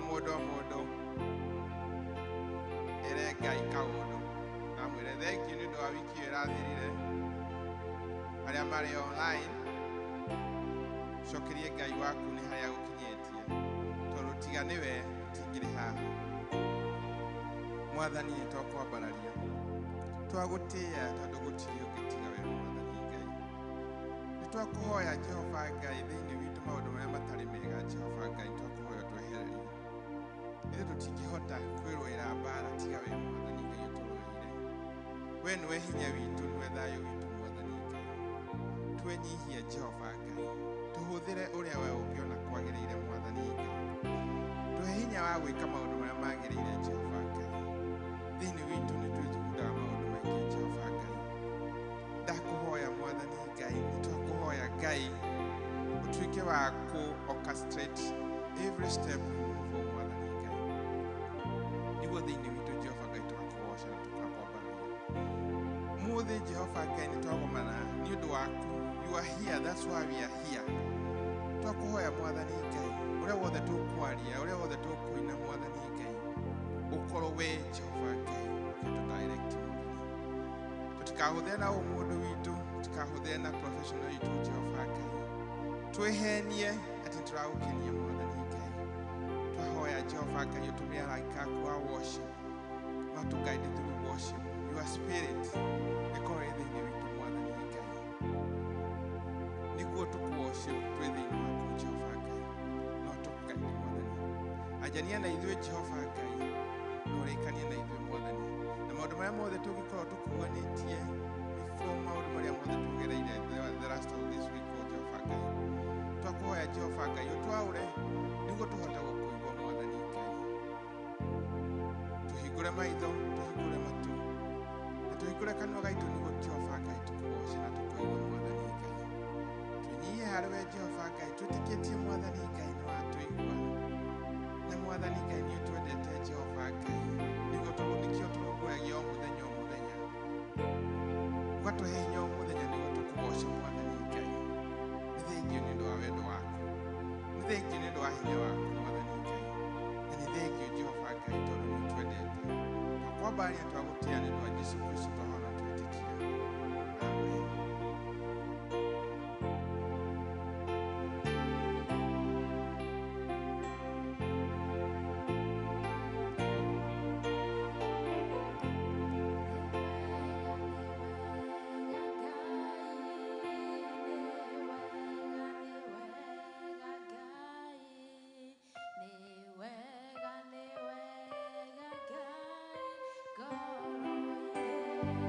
Mũndũ o mũndũ ĩre Ngai kaũndũ na mwĩre thengiũ nĩ ũndũ wa wiki ĩyo ĩrathirire. Arĩa marĩ online, cokerie Ngai waku nĩ harĩa agũkinyĩtie, tondũ tiga nĩwe tũtingĩrĩ haha. Mwathani, nĩ twakwambararia, twagũtĩĩa, tondũ gũtirĩ ũngĩ tiga we, Mwathani Ngai. Nĩ twakũhoya, Jehova Ngai, thĩinĩ witũ maũndũ marĩa matarĩ mega, Jehova Ngai, twakũhoya twehererie. Ithuĩ tũtingĩhota kwĩrũĩra mbara tiga we, Mwathani Ngai, ũtũrũĩire. We nĩwe hinya witũ, nĩwe thayũ witũ, Mwathani Ngai. Twenyihia, Jehova Ngai, tũhũthĩre ũrĩa we ũngĩona kwagĩrĩire, Mwathani Ngai. Tũhe hinya wa gwĩka maũndũ marĩa magĩrĩire, Jehova Ngai. Thĩinĩ witũ nĩ twĩthugundaga maũndũ maingĩ, Jehova Ngai. Ndakũhoya, Mwathani Ngai, nĩ twakũhoya, Ngai, ũtuĩke wa kũ orchestrate every step we move, o Mwathani Ngai, nĩguo thĩinĩ witũ, Jehova Ngai, tũgakũgoca na tũgakwambararia. Mũthĩ, Jehova Ngai, nĩ twagomana nĩ ũndũ waku. You are here, that's why we are here. Twakũhoya, Mwathani Ngai, ũrĩa wothe tũkwaria, ũrĩa wothe tũkũina, Mwathani Ngai, ũkorwo we, Jehova Ngai, ũkĩtũ direct. Mwathani, tũtikahũthĩre na ũmũndũ witũ, tũtikahũthĩre na professional witũ, Jehova Ngai, twĩhenie atĩ tũragũkenia. Mwathani Ngai, twahoya, Jehova Ngai, ũtũmĩre araika aku a worship matũ guide through worship. Your spirit ĩkorwo ĩ thĩinĩ witũ, Mwathani Ngai, nĩguo tũkũ-worship twĩ thĩinĩ waku, Jehova Ngai, no tũkũguide. Mwathani, anjania na ithuĩ, Jehova Ngai, na ũrĩkanie na ithuĩ, Mwathani, na maũndũ marĩa mothe tũngĩkorwo tũkuanĩtie before, maũndũ marĩa mothe tũgereire the last of this week, o Jehova Ngai, twakũhoya, Jehova Ngai, ũtwaũre nĩguo tũhote gũkũigua. Mwathani Ngai, tũhingũre maitho, tũhingũre matũ, na tũhingũre kanua gaitũ, nĩguo, Jehova Ngai, tũkũgoce na tũkũigue. Mwathani Ngai, twĩnyihie harĩ we, Jehova Ngai, twĩtĩkĩtie, Mwathani Ngai, nĩ watũigua, na Mwathani Ngai, nĩ ũtwendete, Jehova Ngai, nĩguo nĩkĩo tũrũmbũyagia o mũthenya o mũthenya, ũgatũhe hinya o mũthenya nĩguo tũkũgoce. Mwathani Ngai, nĩ thengiũ nĩ ũndũ wa wendo waku, nĩ thengiũ nĩ ũndũ wa hinya waku, Mwathani Ngai, na nĩ thengiũ, Jehova Ngai, tondũ nĩ ũtwendete. Twakwambaria, twagũtĩa, nĩ ũndũ wa Jesu Kristo twahona twĩtĩkia, amen. Nĩ wega, Ngai.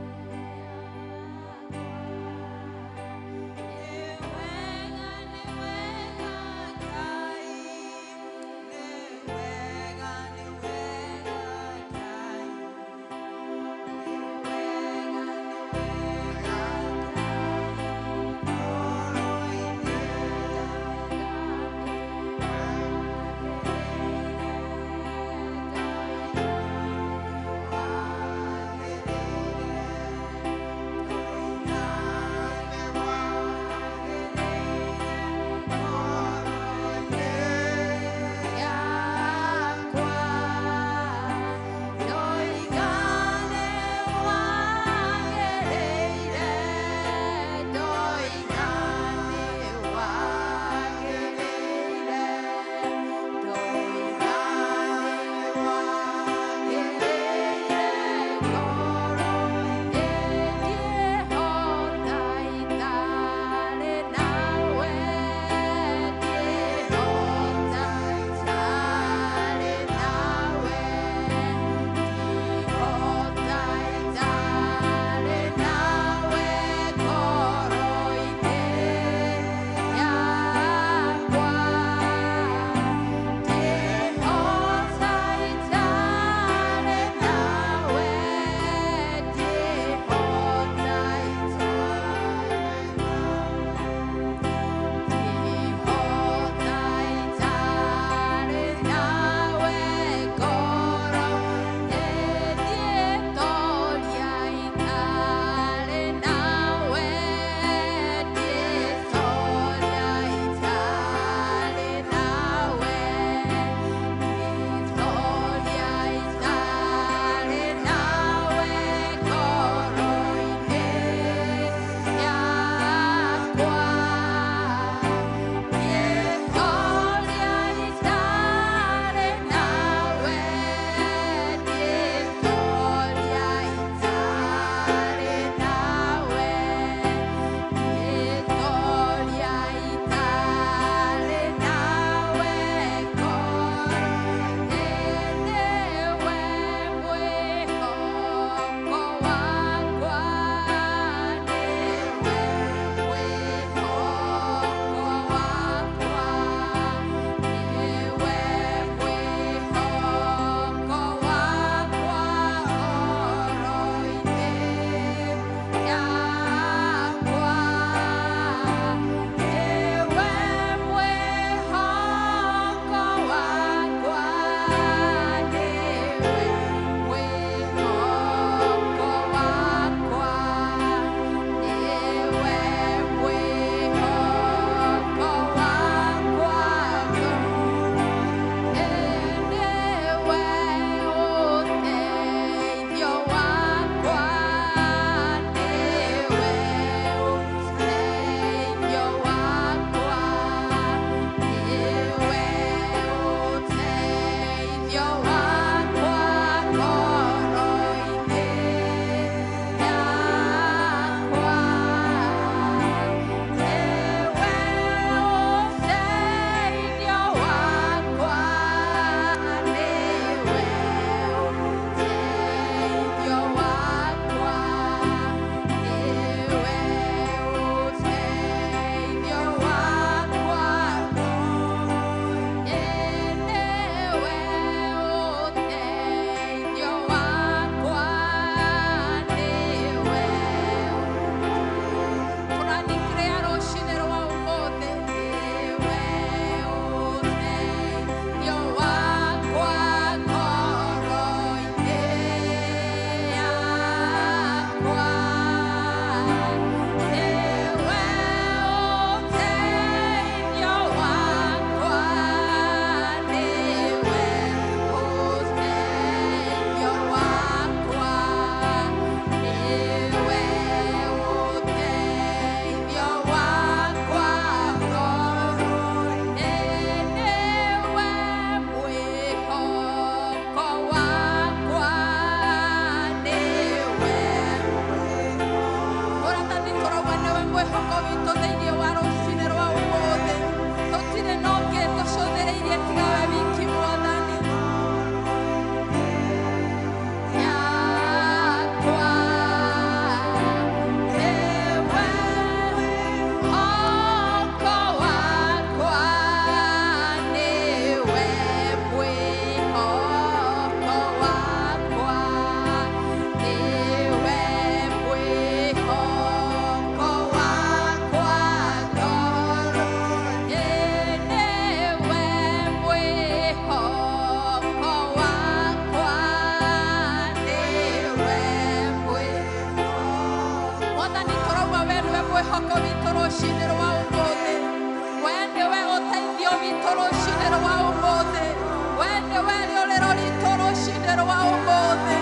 rũcinĩ rwa ũmũthĩ.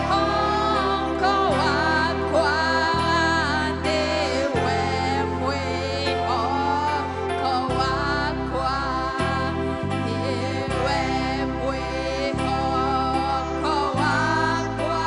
Mwĩhoko wakwa nĩwe mwĩhoko wakwa, nĩwe mwĩhoko wakwa.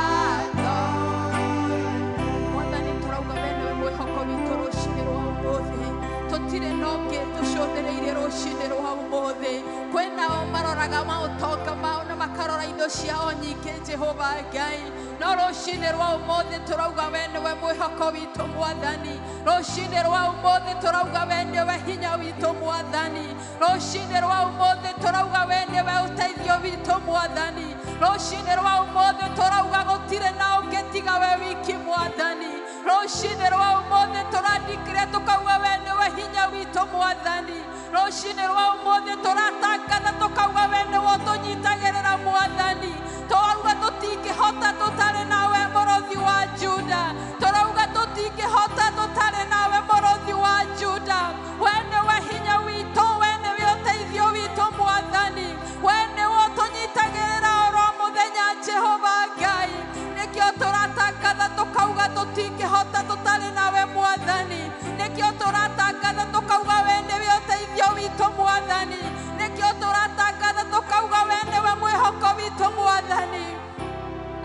Mwathani tũrauga we nĩwe mwĩhoko witũ rũcinĩ rwa ũmũthĩ. Tũtirĩ na ũngĩ tũcũthĩrĩirie rũcinĩ rwa ũmũthĩ. Kwĩnao maroraga maũtonga mao na makarora indo ciao nyingĩ Jehova Ngai, no rũcinĩ rwa ũmũthĩ tũrauga we nĩwe mwĩhoko witũ Mwathani. Rũcinĩ rwa ũmũthĩ tũrauga we nĩwe hinya witũ Mwathani. Rũcinĩ rwa ũmũthĩ tũrauga we nĩwe ũteithio witũ Mwathani. Rũcinĩ rwa ũmũthĩ tũrauga gũtirĩ na ũngĩ tiga we wiki Mwathani. Rũcinĩ rwa ũmũthĩ tũrandĩkire tũkauga we nĩwe hinya witũ Mwathani. Rũcinĩ rwa ũmũthĩ tũratangatha tũkauga we nĩwe ũtũnyitagĩrĩra Mwathani. Tũrauga tũtingĩhota tũtarĩ nawe mũrũthi wa Juda. Tũrauga tũtingĩhota tũtarĩ nawe mũrũthi wa Juda. We nĩwe hinya witũ, we nĩwe ũteithio witũ Mwathani. We nĩwe ũtũnyitagĩrĩra oro mũthenya Jehova Ngai. Nĩkĩo tũratangatha tũkauga tũtingĩhota tũtarĩ nawe Mwathani. Nĩkĩo tũratangatha tũkauga we nĩwe ũteithio witũ Mwathani. Nĩkĩo tũratangatha tũkauga we nĩwe mwĩhoko witũ Mwathani.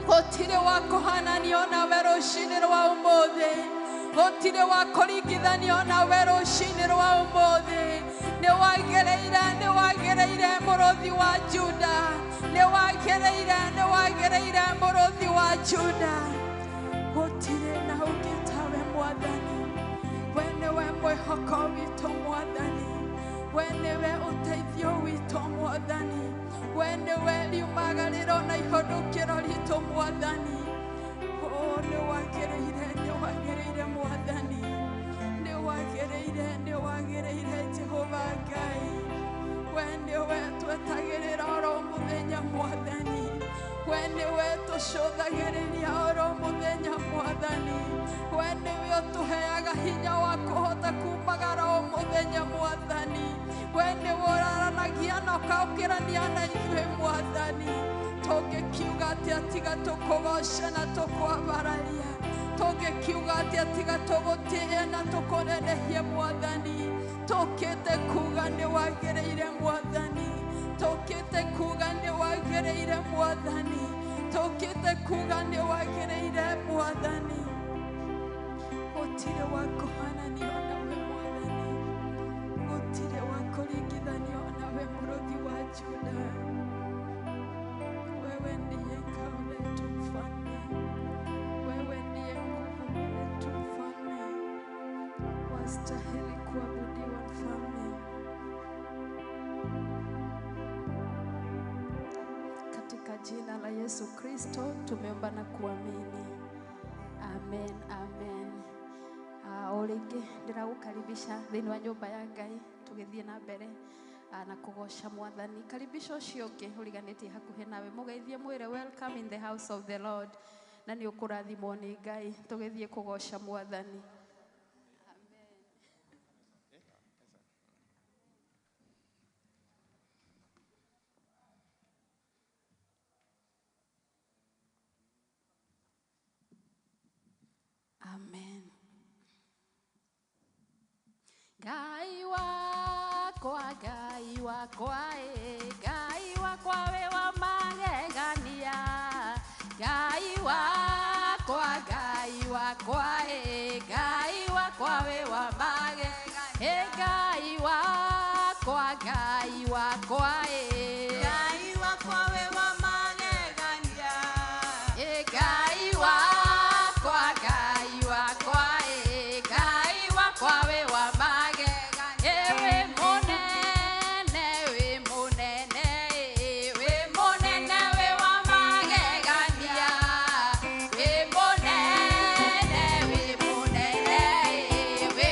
Gũtirĩ wa kũhananio nawe rũcinĩ rwa ũmũthĩ. Gũtirĩ wa kũringithanio nawe rũcinĩ rwa ũmũthĩ. Nĩwagĩrĩire, nĩwagĩrĩire mũrũthi wa Juda. Nĩwagĩrĩire, nĩwagĩrĩire mũrũthi wa Juda. Gũtirĩ na ũngĩ tawe Mwathani. We nĩwe mwĩhoko witũ Mwathani. We nĩwe ũteithio witũ Mwathani. We nĩwe riumagarĩro na ihonokero ritũ Mwathani. Oh, nĩwagĩrĩire, nĩwagĩrĩire Mwathani. Nĩwagĩrĩire, nĩwagĩrĩire Jehova Ngai. We nĩwe twetagĩrĩra oro mũthenya Mwathani. We nĩwe tũcũthagĩrĩria oro mũthenya Mwathani. We nĩwe ũtũheaga hinya wa kũhota kumagara o mũthenya Mwathani. We nĩwe ũraranagia na ũkaũkĩrania na ithuĩ Mwathani. Tũngĩkiuga atĩa tiga tũkũgoce na tũkwambararia? Tũngĩkiuga atĩa tiga tũgũtĩe na tũkũnenehie Mwathani? Tũkĩte kuga nĩwagĩrĩire Mwathani. Tũkĩte kuga nĩwagĩrĩire Mwathani. Tũkĩte kuga nĩwagĩrĩire Mwathani. Gũtirĩ wa kũhananio nawe Mwathani. Gũtirĩ wa kũringithanio nawe mũrũthi wa Juda. Wewe ndiye ngao letu Mfalme. Wewe ndiye nguvu letu Mfalme. Wastahili kuabudiwa Mfalme. Katika jina la Yesu Kristo tumeomba na kuamini. Amen, amen. O rĩngĩ ndĩragũkaribisha thĩinĩ wa nyũmba ya Ngai tũgĩthiĩ na mbere na kũgoca Mwathani. Karibisha ũcio ũngĩ ũriganĩtie hakuhĩ nawe, mũgeithie mwĩre welcome in the house of the Lord, na nĩ ũkũrathimwo nĩ Ngai tũgĩthiĩ kũgoca Mwathani. Amen. Amen. Ngai wakwa, Ngai wakwa, Ngai wakwa we wa magegania. Ngai wakwa, Ngai wakwa, Ngai wakwa we wa magegania. Ngai wakwa, Ngai wakwa, Ngai wakwa we wa magegania. Ngai wakwa, Ngai wakwa, Ngai wakwa we wa magegania. We munene, we munene, we munene we wa magegania. We munene, we munene, we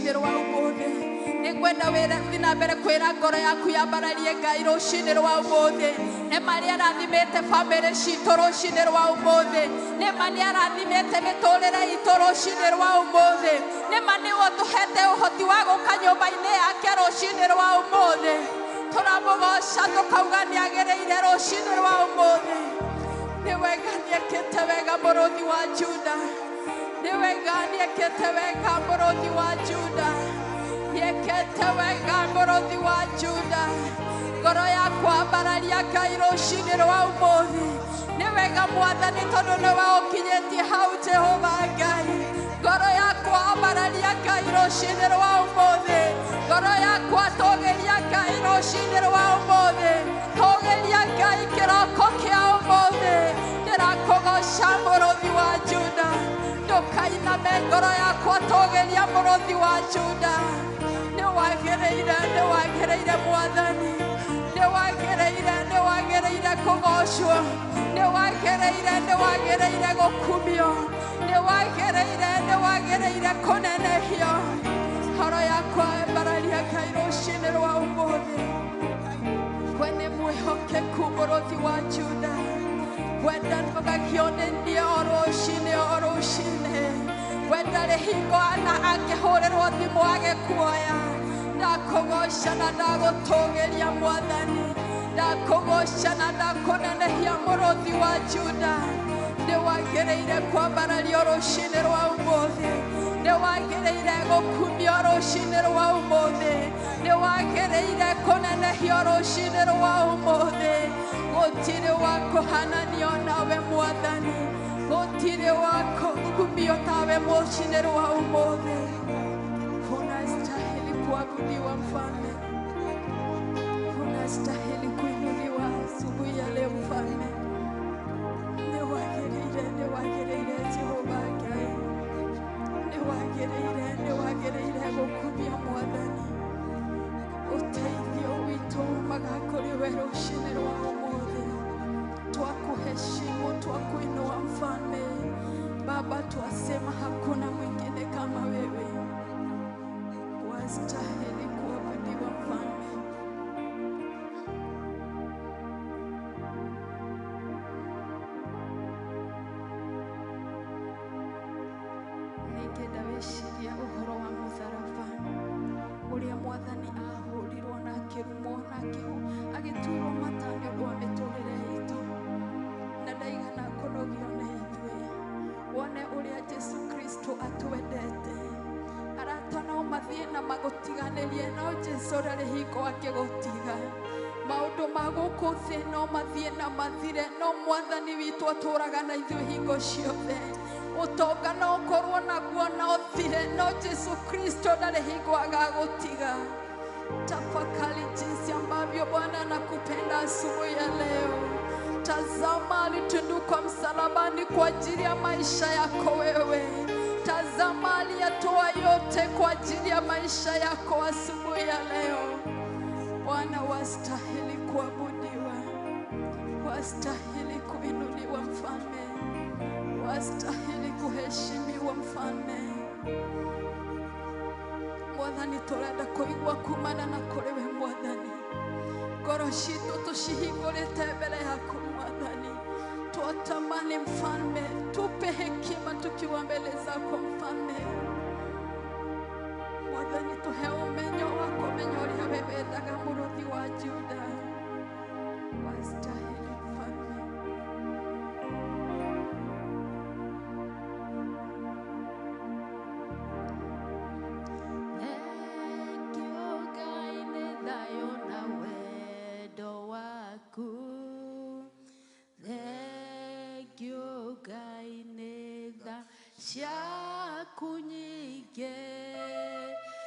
rũcinĩ rwa ũmũthĩ. Nĩngwenda wĩra na mbere kwĩra ngoro yaku yambararie Ngai rũcinĩ rwa ũmũthĩ. Nĩ ma nĩarathimĩte bamĩrĩ citũ rũcinĩ rwa ũmũthĩ. Nĩ ma nĩarathimĩte mĩtũrĩre itũ rũcinĩ rwa ũmũthĩ. Nĩ ma nĩwe ũtũhete ũhoti wa gũka nyũmba-inĩ yake rũcinĩ rwa ũmũthĩ. Tũramũgoca tũkauga nĩagĩrĩire rũcinĩ rwa ũmũthĩ. Nĩ wega nĩekĩte wega mũrũthi wa Juda. Nĩ wega nĩekĩte wega mũrũthi wa Juda. Nĩekĩte wega mũrũthi wa Juda. Ngoro yakwa ambararia Ngai rũcinĩ rwa ũmũthĩ. Nĩ wega Mwathani tondũ nĩwe ũkinyĩtie hau Jehova Ngai. Ngoro yakwa ambararia Ngai rũcinĩ rwa ũmũthĩ. Ngoro yakwa tũgĩria Ngai rũcinĩ rwa ũmũthĩ. Tũgĩria Ngai kĩroko kĩa ũmũthĩ. Ndĩrakũgoca mũrũthi wa Juda. Ndũkainame ngoro yakwa tũgĩria mũrũthi wa Juda. Nĩwagĩrĩire Mwathani. Nĩwagĩrĩire kũgocwo. Nĩwagĩrĩire gũkumio. Nĩwagĩrĩire kũnenehio. Ngoro yakwa embararia Ngai rũcinĩ rwa ũmũthĩ. We nĩ mwĩhokeku mũrũthi wa Juda. Wenda nogagio nĩ niĩ o rũcinĩ o rũcinĩ. We ndarĩ hingo ana angĩhũrĩrwo thimũ age kuoya. Ndakũgoca na ndagũtũgĩria Mwathani. Ndakũgoca na ndakũnenehia mũrũthi wa Juda. Nĩwagĩrĩire kwambarario rũcinĩ rwa ũmũthĩ. Nĩwagĩrĩire gũkumio rũcinĩ rwa ũmũthĩ. Nĩwagĩrĩire kũnenehio rũcinĩ rwa ũmũthĩ. Gũtirĩ wa kũhananio nawe Mwathani. Gũtirĩ wa kũkumio tawe rũcinĩ rwa ũmũthĩ. Unastahili kuabudiwa Mfalme. Unastahili kuinuliwa asubuhi ya leo Mfalme. Nĩwagĩrĩire Jehova Ngai. Nĩwagĩrĩire gũkumia Mwathani. Ũteithio witũ umaga kũrĩ we rũcinĩ rwa ũmũthĩ. Twakuheshimu, twakuinua Mfalme. Baba, twasema hakuna mwingine kama wewe. Wastahili kuabudiwa Mfalme. Ningĩenda wĩcirie ũhoro wa mũtharaba ũrĩa Mwathani ahũrirwo na akĩrumwo na agĩtuĩrwo mata nĩ ũndũ wa mĩtũrĩre itũ, na ndaigana kũnogio nĩ ithuĩ. Wone ũrĩa Jesu Kristo atwendete. Arata no mathiĩ na magũtiganĩrie, no Jesu ndarĩ hingo angĩgũtiga. Maũndũ ma gũkũ thĩ no mathiĩ na mathire, no Mwathani witũ atũraga na ithuĩ hingo ciothe. Ũtonga no ũkorwo naguo na ũthire, no Jesu Kristo ndarĩ hingo agagũtiga. Tafakari jinsi ambavyo Bwana anakupenda asubuhi ya leo. Tazama alitundikwa msalabani kwa ajili ya maisha yako wewe. Tazama aliyatoa yote kwa ajili ya maisha yako asubuhi ya leo. Bwana wastahili kuabudiwa, wastahili kuinuliwa Mfalme, wastahili kuheshimiwa Mfalme. Mwathani tũrenda kũigua kumana na kũrĩ we Mwathani. Ngoro citũ tũcihingũrĩte mbere yaku Mwathani. Twatamani Mfalme, tupe hekima tukiwa mbele zako Mfalme. Mwathani tuhe ũmenyo wako, ũmenyo ũrĩa we wendaga mũrũthi wa Juda. Wastahili Mfalme. Ciaku nyingĩ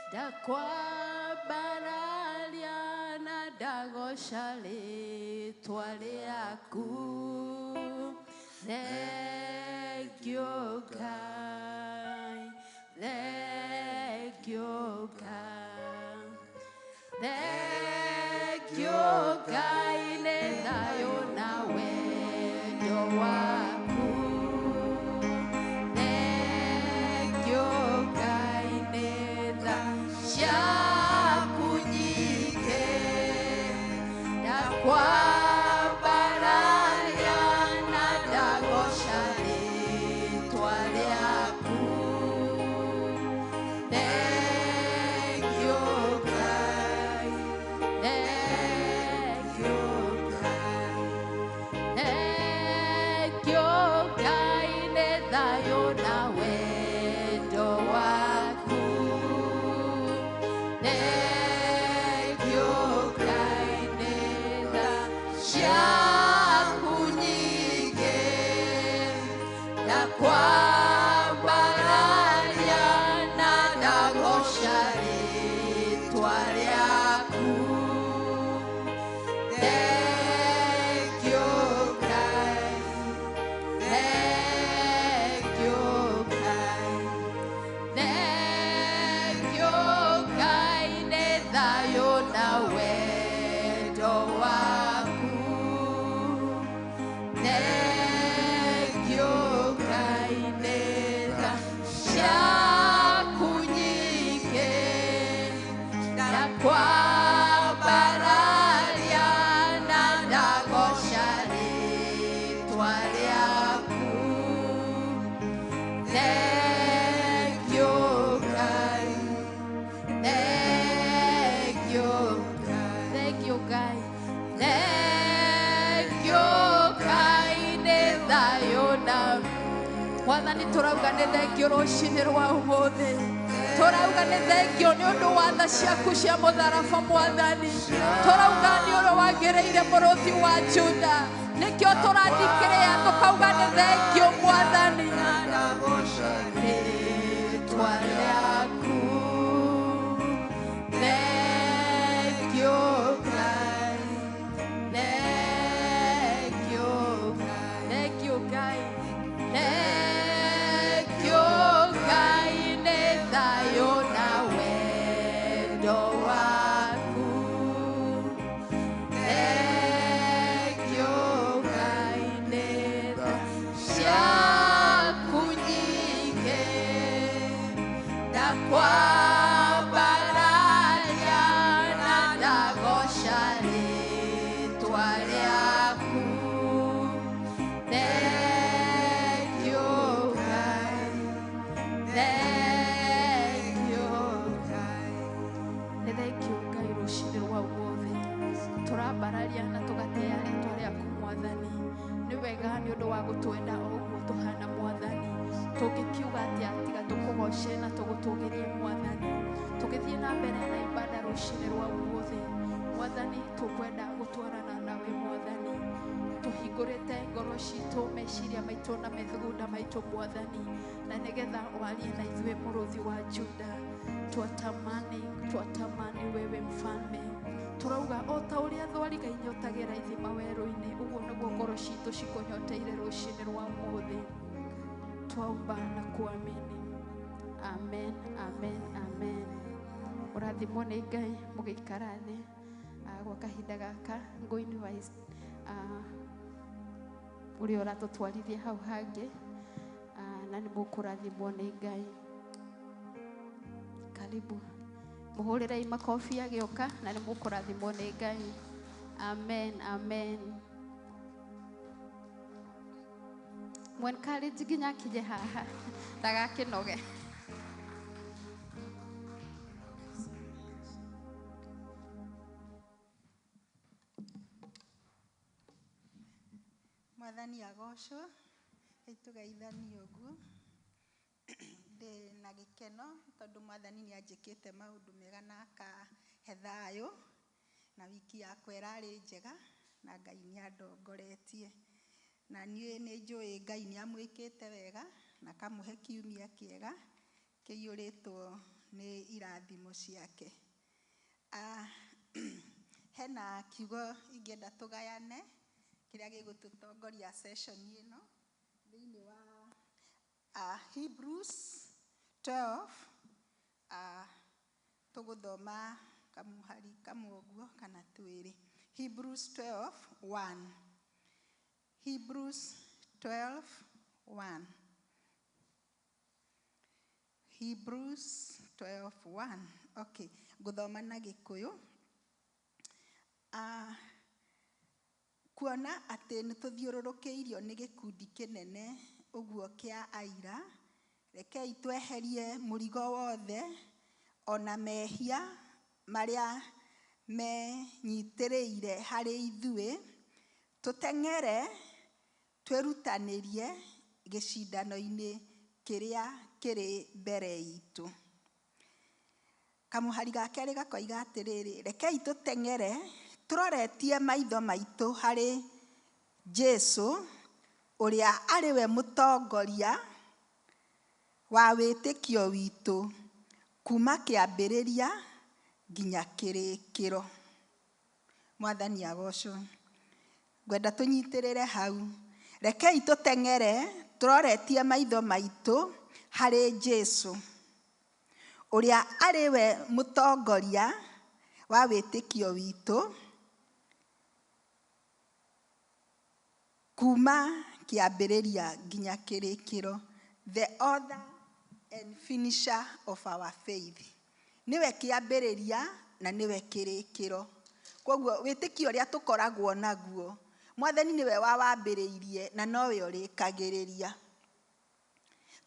ndakwambararia na ndagoca rĩtwa rĩaku. Thengiũ Ngai, thengiũ Ngai, thengiũ Ngai nĩ thayũ na wendo waku. Thengiũ Ngai nĩ tha rĩtwa rĩaku. Thengiũ Ngai, thengiũ Ngai, thengiũ Ngai nĩ thayũ na wendo waku. Thengiũ Ngai nĩ tha ciaku nyingĩ, ndakwambararia na ndagoca rĩtwa rĩaku. Thengiũ Ngai, thengiũ Ngai, thengiũ Ngai, thengiũ Ngai nĩ thayũ na Mwathani. Tũrauga nĩ thengio rũcinĩ rwa ũmũthĩ, tũrauga nĩ thengio nĩ ũndũ wa tha ciaku cia mũtharaba. Mwathani, tũrauga nĩ ũrĩa wagĩrĩire mũrũthi wa Juda, nĩkĩo tũrandikĩrĩa tũkauga nĩ thengio Mwathani. Rĩtwa rĩaku, thengio Ngai, thengio Ngai, thengio Ngai, thengio Ngai nĩ thayũ na wendo waku. Thengio Ngai nĩ tha ciaku nyingĩ, ndakwambararia na ndagoca rĩtwa rĩaku. Thengio Ngai, thengio Ngai. Nĩ thengio Ngai rũcinĩ rwa ũmũthĩ, tũrambararia na tũgatĩa rĩtwa rĩaku Mwathani. Nĩ wega nĩ ũndũ wa gũtwenda o ũguo tũhana. Mwathani, tũngĩkiuga atĩa tiga tũkũgoce na tũgũtũgĩrie? Mwathani, tũgĩthiĩ na mbere na ibada rũcinĩ rwa ũmũthĩ, Mwathani, tũkwenda gũtwarana nawe. Mwathani, tũhingũrĩte ngoro citũ, meciria maitũ na methugunda maitũ, Mwathani, na nĩgetha warie na ithuĩ, mũrũthi wa Juda. Twatamani, twatamani wewe mfalme. Tũrauga o ta ũrĩa thwariga inyotagĩra ithima werũ-inĩ, ũguo nĩguo ngoro citũ cikũnyoteire rũcinĩ rwa ũmũthĩ. Twaomba na kuamini, amen, amen, amen. Ũrathimwo nĩ Ngai. Mũgĩikara thĩ gwa kahinda gaka, ngũ-invite ũrĩa ũratũtwarithia hau hangĩ, na nĩ mũkũrathimwo nĩ Ngai. Karibu, mũhũrĩrei makobi agĩũka, na nĩ mũkũrathimwo nĩ Ngai. Amen, amen. Mwencourage nginya akinye haha ndagakĩnoge. Mwathani agocwo. Tũgeithanie ũguo. Ndĩ na gĩkeno tondũ Mwathani nĩ anjĩkĩte maũndũ mega na akahe thayũ, na wiki yakwa ĩrarĩ njega na Ngai nĩ andongoretie. Na niĩ nĩ njũĩ Ngai nĩ amwĩkĩte wega na akamũhe kiumia kĩega kĩiyũrĩtwo nĩ irathimo ciake. Hena kiugo ingĩenda tũgayane kĩrĩa gĩgũtũtongoria session ĩno thĩinĩ wa Hebrews 12. Tũgũthoma kamũhari kamwe ũguo kana twĩrĩ. Hebrews 12 1. Hebrews 12 1. Hebrews 12 1. Okay, ngũthoma na Gĩkũyũ. Kuona atĩ nĩ tũthiũrũrũkĩirio nĩ gĩkundi kĩnene ũguo kĩa aira, rekei tweherie mũrigo wothe ona mehia marĩa menyitĩrĩire harĩ ithuĩ, tũteng'ere twĩrutanĩrie gĩcindano-inĩ kĩrĩa kĩrĩ mbere itũ. Kamũhari ga kerĩ gakoiga atĩrĩrĩ, rekei tũteng'ere tũroretie maitho maitũ harĩ Jesu ũrĩa arĩ we mũtongoria wa wĩtĩkio witũ kuma kĩambĩrĩria Nginya kĩrĩkĩro. Mwathani agocwo. Ngwenda tũnyitĩrĩre hau. Rekei tũteng'ere tũroretie maitho maitũ harĩ Jesu, ũrĩa arĩ we mũtongoria wa wĩtĩkio witũ kuma kĩambĩrĩria nginya kĩrĩkĩro. The author and finisher of our faith. Nĩwe kĩambĩrĩria na nĩwe kĩrĩkĩro. Koguo wĩtĩkio ũrĩa tũkoragwo naguo, Mwathani nĩwe wawambĩrĩirie na nowe ũrĩkagĩrĩria.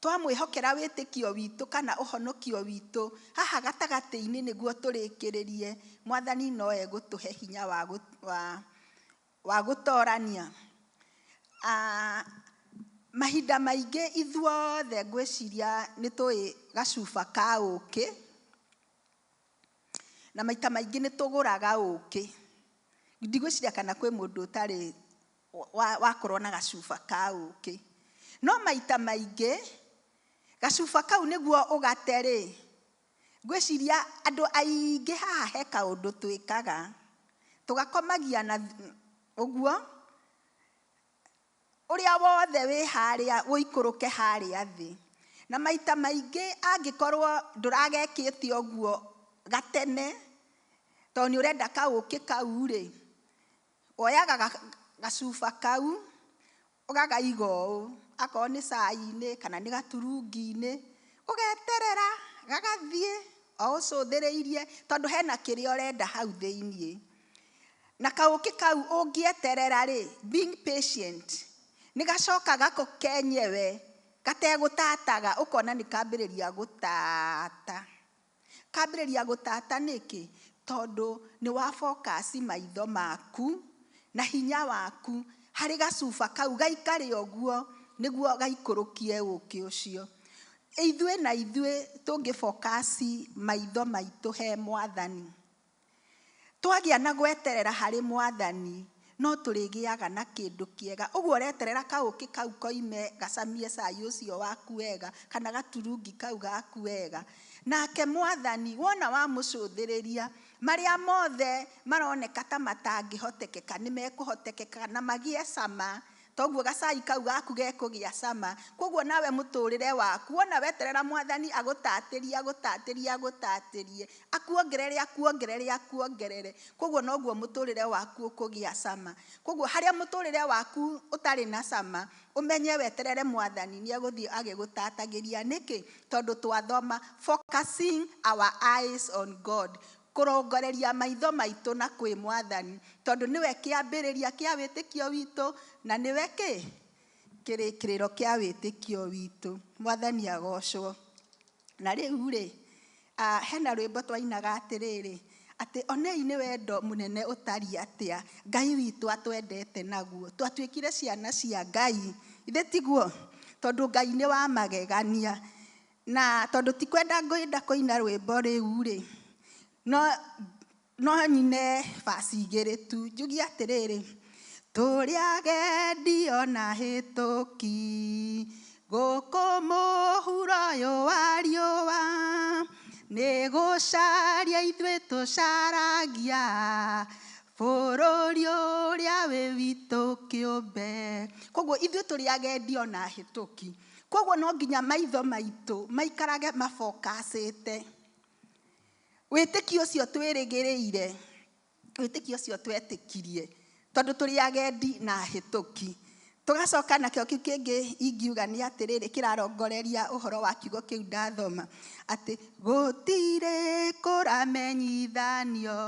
Twamwĩhokera wĩtĩkio witũ kana ũhonokio witũ haha gatagatĩ-inĩ nĩguo tũrĩkĩrĩrie, Mwathani no egũtũhe hinya wa gũtorania. Mahinda maingĩ ithuothe ngwĩciria nĩ tũĩ gacuba ka ũkĩ, na maita maingĩ nĩ tũgũraga ũkĩ. Ndigwĩciria kana kwĩ mũndũ ũtarĩ wakorwo na gacuba ka ũkĩ. No maita maingĩ gacuba kau nĩguo ũgate rĩ, ngwĩciria andũ aingĩ haha he kaũndũ twĩkaga, tũgakomagia na ũguo, ũrĩa wothe wĩ harĩa ũikũrũke harĩa thĩ. Na maita maingĩ angĩkorwo ndũragekĩte ũguo gatene, tondũ nĩ ũrenda kaũkĩ kau rĩ, woyaga gacuba kau ũgagaiga ũũ, akorwo nĩ cai-inĩ kana nĩ gaturungi-inĩ, ũgeterera gagathiĩ o ũcũthĩrĩirie, tondũ hena kĩrĩa ũrenda hau thĩiniĩ. Na kaũkĩ kau ũngĩeterera rĩ, being patient, nĩ gacoka gako kenyewe gategũtataga, ũkona nĩ kambĩrĩria gũtata. Kambĩrĩria gũtata nĩkĩ? Tondũ nĩ wa focus maitho maku na hinya waku harĩ gacuba kau gaikare ũguo nĩguo gaikũrũkie ũkĩ ũcio. Ithuĩ na ithuĩ tũngĩ focus maitho maitũ he Mwathani, twagĩa na gweterera harĩ Mwathani, no tũrĩgĩaga na kĩndũ kĩega. Ũguo ũreterera kaũkĩ kau koime gacamie cai ũcio waku wega, kana gaturungi kau gaku wega. Nake Mwathani wona wamũcũthĩrĩria, marĩa mothe maroneka ta matangĩhotekeka nĩ mekũhotekeka na magĩe cama. Toguo gacai kau gaku gekũgĩa cama. Koguo nawe mũtũrĩre waku wona weterera Mwathani agũtatĩrie, agũtatĩrie, agũtatĩrie, akuongerere, akuongerere, akuongerere. Koguo noguo mũtũrĩre waku ũkũgĩa cama. Koguo harĩa mũtũrĩre waku ũtarĩ na cama, ũmenye weterere Mwathani nĩ egũthiĩ agĩgũtatagĩria. Nĩkĩ? Tondũ twathoma focusing our eyes on God, kũrongoreria maitho maitũ na kwĩ Mwathani, tondũ nĩwe kĩambĩrĩria kĩa wĩtĩkio witũ na nĩwe kĩ kĩrĩkĩrĩro kĩa wĩtĩkio witũ. Mwathani agocwo. Na rĩu rĩ, hena rwĩmbo twainaga atĩrĩrĩ, atĩ onei nĩ wendo mũnene ũtariĩ atĩa Ngai witũ atwendete naguo, twatuĩkire ciana cia Ngai. Ithe tiguo? Tondũ Ngai nĩ wa magegania. Na tondũ ti kwenda ngwenda kũina rwĩmbo rĩu rĩ, no nyine baci igĩrĩ tu. Njugie atĩrĩrĩ, tũrĩ agendi ona hĩtũki, gũkũ mũhuro ũyũ wa riũa, nĩ gũcaria ithuĩ tũcaragia bũrũri ũrĩa wĩ witũ kĩũmbe. Koguo ithuĩ tũrĩ agendi ona hĩtũki. Koguo no nginya maitho maitũ maikarage mabokacĩte wĩtĩkio ũcio twĩrĩgĩrĩire, wĩtĩkio ũcio twetĩkirie, tondũ tũrĩ agendi na hĩtũki. Tũgacoka nakĩo kĩu kĩngĩ ingiuga nĩ atĩrĩrĩ, kĩrarongoreria ũhoro wa kiugo kĩu ndathoma, atĩ gũtirĩ kũramenyithanio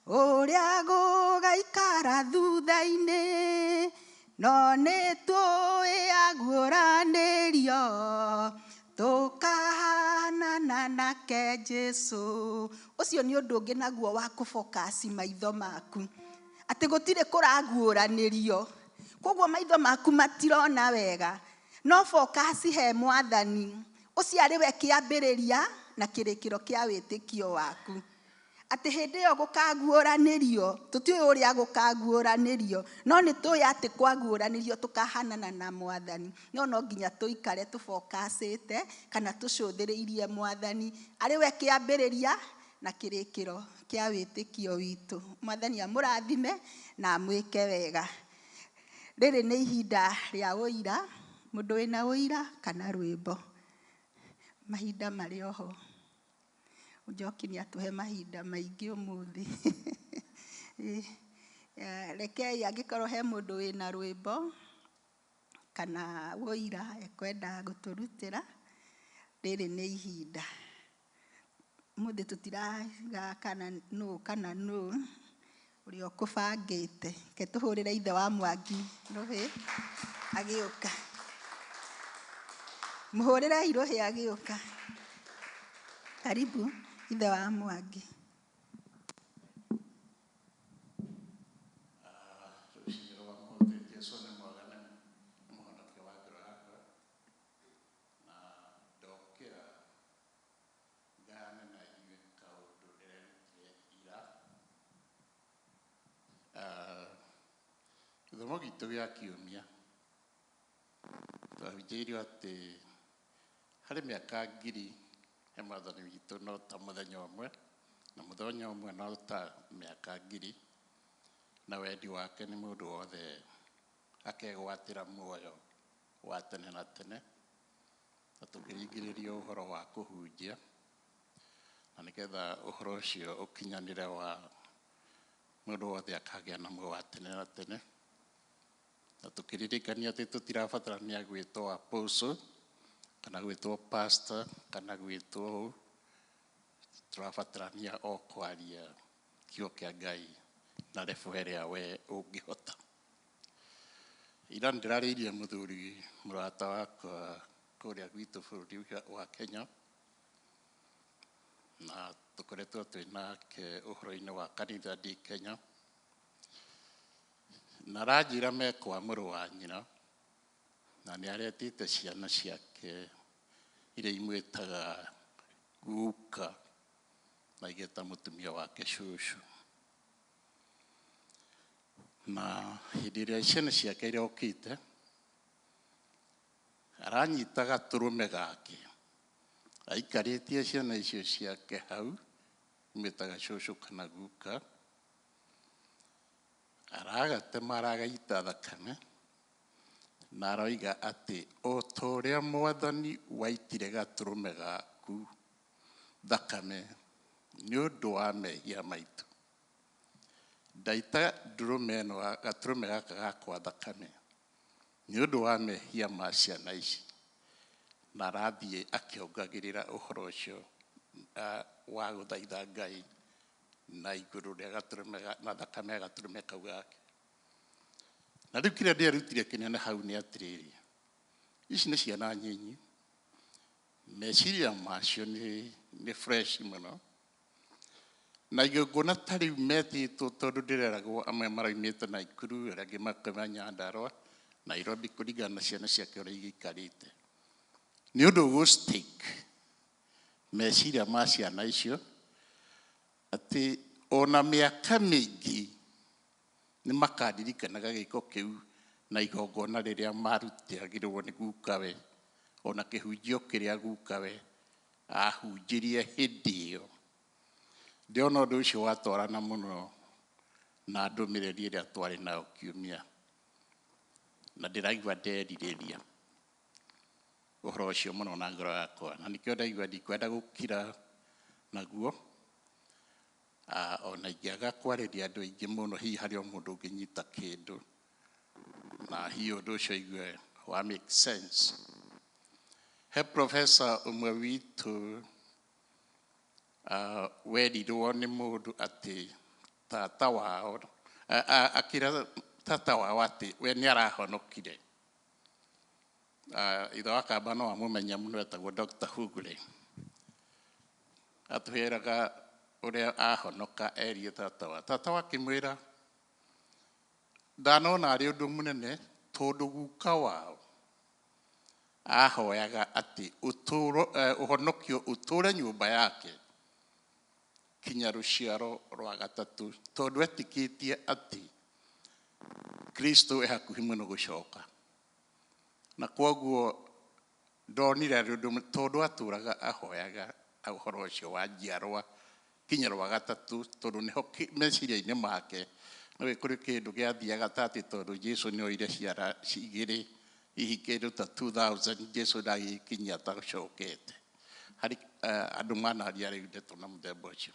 ũrĩa gũgaikara thutha-inĩ, no nĩ tũĩ aguũranĩrio tũkahanana nake Jesu. Ũcio nĩ ũndũ ũngĩ naguo wa kũfocus maitho maku, atĩ gũtirĩ kũraguũranĩrio, koguo maitho maku matirona wega, no focus he Mwathani ũcio arĩ we kĩambĩrĩria na kĩrĩkĩro kĩa wĩtĩkio waku. Atĩ hĩndĩ ĩyo gũkaguũranĩrio, tũtiũĩ ũrĩa gũkaguũranĩrio, no nĩ tũĩ atĩ kwaguũranĩrio tũkahanana na Mwathani. No no nginya tũikare tũbokacĩte kana tũcũthĩrĩirie Mwathani arĩ we kĩambĩrĩria na kĩrĩkĩro kĩa wĩtĩkio witũ. Mwathani amũrathime na amwĩke wega. Rĩrĩ nĩ ihinda rĩa ũira, mũndũ wĩna ũira kana rwĩmbo. Mahinda marĩ oho. Njoki nĩ atũhe mahinda maingĩ ũmũthĩ. Rekei angĩkorwo he mũndũ wĩna rwĩmbo kana ũira ekwenda gũtũrutĩra, rĩrĩ nĩ ihinda. Ũmũthĩ tũtirauga kana nũ kana nũ ũrĩa ũkũbangĩte. Reke tũhũrĩre ithe wa Mwangi rũhĩ agĩũka. Mũhũrĩrei rũhĩ agĩũka. Karibu ithe wa Mwangi. Rũcinĩ rwa ũmũthĩ Jesũ nĩ mwega, nĩ mũhonokia wa ngoro yakwa, na ndokĩra ngayane na inyuĩ kaũndũ ndĩrerutire ira. Gĩthomo gitũ gĩa kiumia twahunjĩirio atĩ harĩ mĩaka ngiri he mwathani witũ no ta mũthenya ũmwe, na mũthenya ũmwe no ta mĩaka ngiri, na wendi wake nĩ mũndũ wothe akegwatĩra muoyo wa tene na tene. Na tũkĩringĩrĩrio ũhoro wa kũhunjia, na nĩgetha ũhoro ũcio ũkinyanĩre wa mũndũ wothe akagĩa na muoyo wa tene na tene. Na tũkĩririkania atĩ tũtirabatarania gwĩtwo apostle kana gwĩtwo pastor kana gwĩtwo ũũ, tũrabatarania o kwaria kiugo kĩa Ngai na level ĩrĩa we ũngĩhota. Ira nĩndĩrarĩirie mũthuri mũrata wakwa kũrĩa gwitũ bũrũri wa Kenya, na tũkoretwo twĩ nake ũhoro-inĩ wa kanitha ndĩ Kenya, na aranjĩra me kwa mũrũ wa nyina, na nĩ aretĩte ciana ciake iria imwĩtaga guka na igeta mũtumia wake cũcũ. Na hĩndĩ ĩrĩa ciana ciake irokĩte, aranyita gatũrũme gake, aikarĩtie ciana icio ciake hau imwĩtaga cũcũ kana guka, aragatema aragaita thakame, na aroiga atĩ o ta ũrĩa mwathani waitire gatũrũme gaku thakame nĩ ũndũ wa mehia maitũ, ndaita ndũrũme ĩno gatũrũme gaka gakwa thakame nĩ ũndũ wa mehia ma ciana ici. Na arathiĩ akĩongagĩrĩra ũhoro ũcio wa gũthaitha Ngai na igũrũ rĩa gatũrũme na thakame ya gatũrũme kau gake. Na rĩu kĩrĩa ndĩrerutire kĩnene hau nĩ atĩrĩrĩ, ici nĩ ciana nyinyi, meciria macio nĩ fresh mũno, na igongona ta rĩu metĩtwo tondũ ndĩreragwo amwe maraumĩte Naikuru, arĩa angĩ makoima Nyandarũa, Nairobi, kũringana na ciana ciake ũrĩa igĩikarĩte. Nĩ ũndũ ũgũ stick meciria ma ciana icio atĩ ona mĩaka mĩingĩ nĩ makaririkanaga gĩko kĩu na igongona rĩrĩa marutagĩrwo nĩ gukawe, ona kĩhunjio kĩrĩa gukawe ahunjirie hĩndĩ ĩyo. Ndĩrona ũndũ ũcio watwarana mũno na ndũmĩrĩri ĩrĩa twarĩ nayo kiumia, na ndĩraigua nderirĩria ũhoro ũcio mũno na ngoro yakwa, na nĩkĩo ndaigua ndikwenda gũkira naguo. Ona ingĩaga kwarĩria andũ aingĩ mũno, hihi harĩ o mũndũ ũngĩnyita kĩndũ na hihi ũndũ ũcio aigue wa make sense. He professor ũmwe witũ werirwo nĩ mũndũ atĩ tata wao, akĩra tata wao atĩ we nĩ arahonokire. Ithe wa Kamba no amũmenya mũno, etagwo Dr. Hugure. Atwĩraga ũrĩa ahonoka erie tata wa. Tata wa akĩmwĩra ndanona arĩ ũndũ mũnene tondũ guka wao ahoyaga atĩ ũhonokio ũtũre nyũmba yake kinya rũciaro rwa gatatũ, tondũ etĩkĩtie atĩ Kristo e hakuhĩ mũno gũcoka. Na kwoguo ndonire arĩ ũndũ tondũ atũraga ahoyaga ũhoro ũcio wa njiarwa Kinya rwa gatatũ tondũ nĩho meciria-inĩ make no kũrĩ kĩndũ gĩathiaga ta atĩ tondũ Jesu nĩ oire ciara igĩrĩ hihi kĩndũ ta 2000 Jesu ndagĩkinyia atacokete harĩ andũ manaria rĩu ndeto na mũthemba ũcio.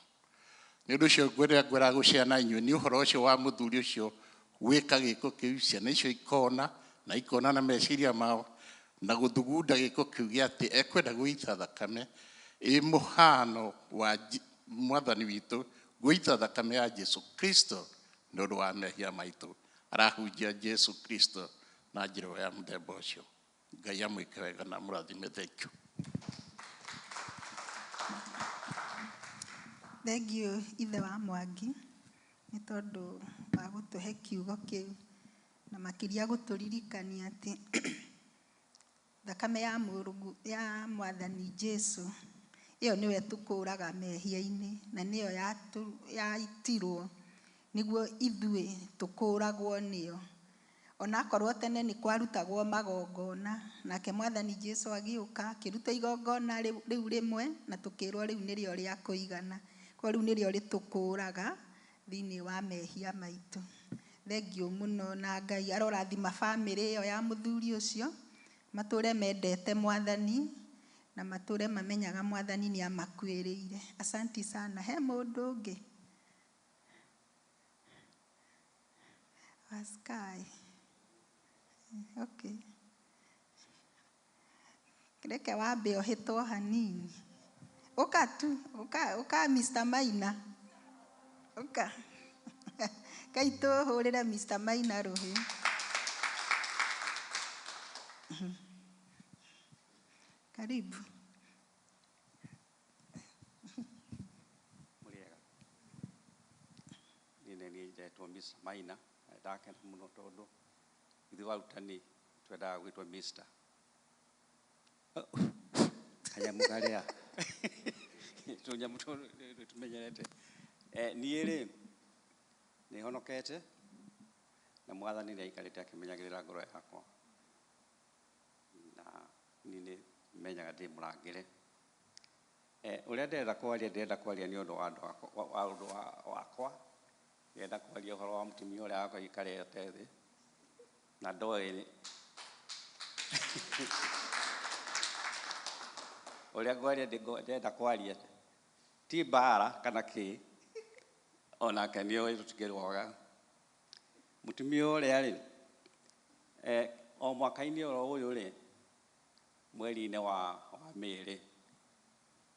Nĩ ũndũ ũcio ngwĩra gũciana inyuĩ nĩ ũhoro ũcio wa mũthuri ũcio gwĩka gĩko kĩu, ciana icio ikona na ikona na meciria mao na gũthugunda gĩko kĩu gĩa atĩ ekwenda gũita thakame ĩ mũhano wa mwathani witũ gũita thakame ya Jesu Kristo nĩ ũndũ wa mehia maitũ. Arahunjia Jesu Kristo na njĩra ya mũthemba ũcio. Ngai amwĩke wega na amũrathime. Thank you. Thank you ithe wa Mwangi nĩ tondũ wa gũtũhe kiugo kĩu na makĩria gũtũririkania atĩ thakame ya mũrungu ya mwathani Jesu ĩyo nĩwe tũkũraga mehia-inĩ na nĩyo yaitirwo nĩguo ithuĩ tũkũragwo nĩyo. Onakorwo tene nĩ kwarutagwo magongona, nake mwathani Jesu agĩũka akĩruta igongona rĩu rĩmwe na tũkĩrwo rĩu nĩrĩo rĩa kũigana. Kwa rĩu nĩrĩo rĩtũkũraga thĩinĩ wa mehia maitũ. Thengiũ mũno na Ngai arorathima bamĩrĩ ĩyo ya mũthuri ũcio, matũre mendete mwathani na matũre mamenyaga mwathani nĩ amakuĩrĩire. Asanti sana. He mũndũ ũngĩ? Sky. Okay. Reke wambe ũhĩtwo hanini. Ũka tu, ũka, ũka Mr. Maina. Ũka. Kai tũhũrĩre Mr. Maina rũhĩ. Karibu. Mũrĩega. Niĩ nĩ niĩ ndetwo Mr. Maina, na ndakena mũno tondũ ithuĩ arutani twendaga gwĩtwo Mr. Kanyamũ karĩa tũnyamũ tũrũ tũmenyerete. Niĩ rĩ nĩ honokete na mwathani nĩ aikarĩte akĩmenyagĩrĩra ngoro yakwa, na niĩ nĩ menyaga ndĩ mũrangĩre. Ũrĩa ndĩrenda kwaria, ndĩrenda kwaria nĩ ũndũ wa andũ akwa, wa ũndũ wakwa. Ndĩrenda kwaria ũhoro wa mũtumia ũrĩa wakwa aikarĩte thĩ na ndoĩ ũrĩa ngwaria, ndĩrenda kwaria ti mbara kana kĩ, onake nĩoĩ tũtikĩrũaga. Mũtumia ũrĩa rĩ, o mwaka-inĩ oro ũyũ rĩ, mweri-inĩ wa Mĩrĩ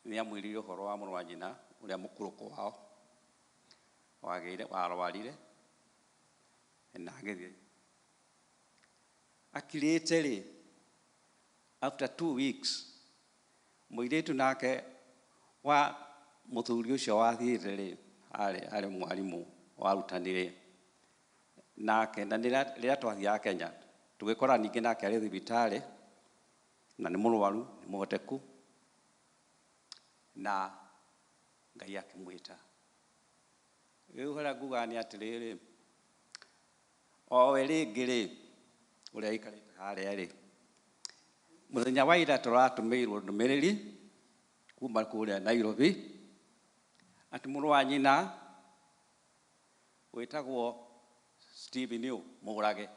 nĩ amwĩrire ũhoro wa mũrũ wa nyina ũrĩa mũkũrũ kwao warwarire na agĩthiĩ akirĩte rĩ, after 2 weeks mũirĩtu nake wa mũthuri ũcio wathiĩte rĩ, arĩ mwarimũ warutanire nake, na rĩrĩa twathiaga Kenya tũgĩkora ningĩ nake arĩ thibitarĩ na nĩ mũrwaru, nĩ mũhoteku, na Ngai akĩmwĩta. Rĩu harĩa ngugaga nĩ atĩrĩrĩ, o we rĩngĩ rĩ, ũrĩa aikarĩte harĩa rĩ, mũthenya wa ira tũratũmĩirwo ndũmĩrĩri kuma kũrĩa Nairobi atĩ mũrũ wa nyina wĩtagwo Stephen Mũrage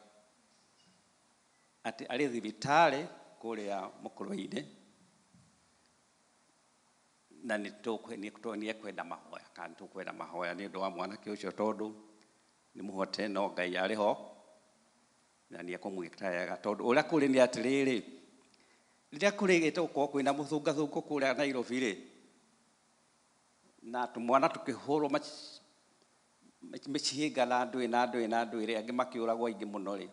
atĩ arĩ thibitarĩ kũrĩa Mũkũrwe-inĩ na nĩ ekwenda mahoya, kana nĩ tũkwenda mahoya nĩ ũndũ wa mwanake ũcio tondũ nĩ mũhote, no Ngai arĩ ho na nĩ ekũmwĩka wega. Tondũ ũrĩa kũrĩ nĩ atĩrĩrĩ, rĩrĩa kũrĩgĩte gũkorwo kwĩna mũthũngathũngũ kũrĩa Nairobi rĩ, na tũmwana tũkĩhũrwo mĩcinga na ndũĩ na ndũĩ na ndũĩ rĩ, angĩ makĩũragwo aingĩ mũno rĩ,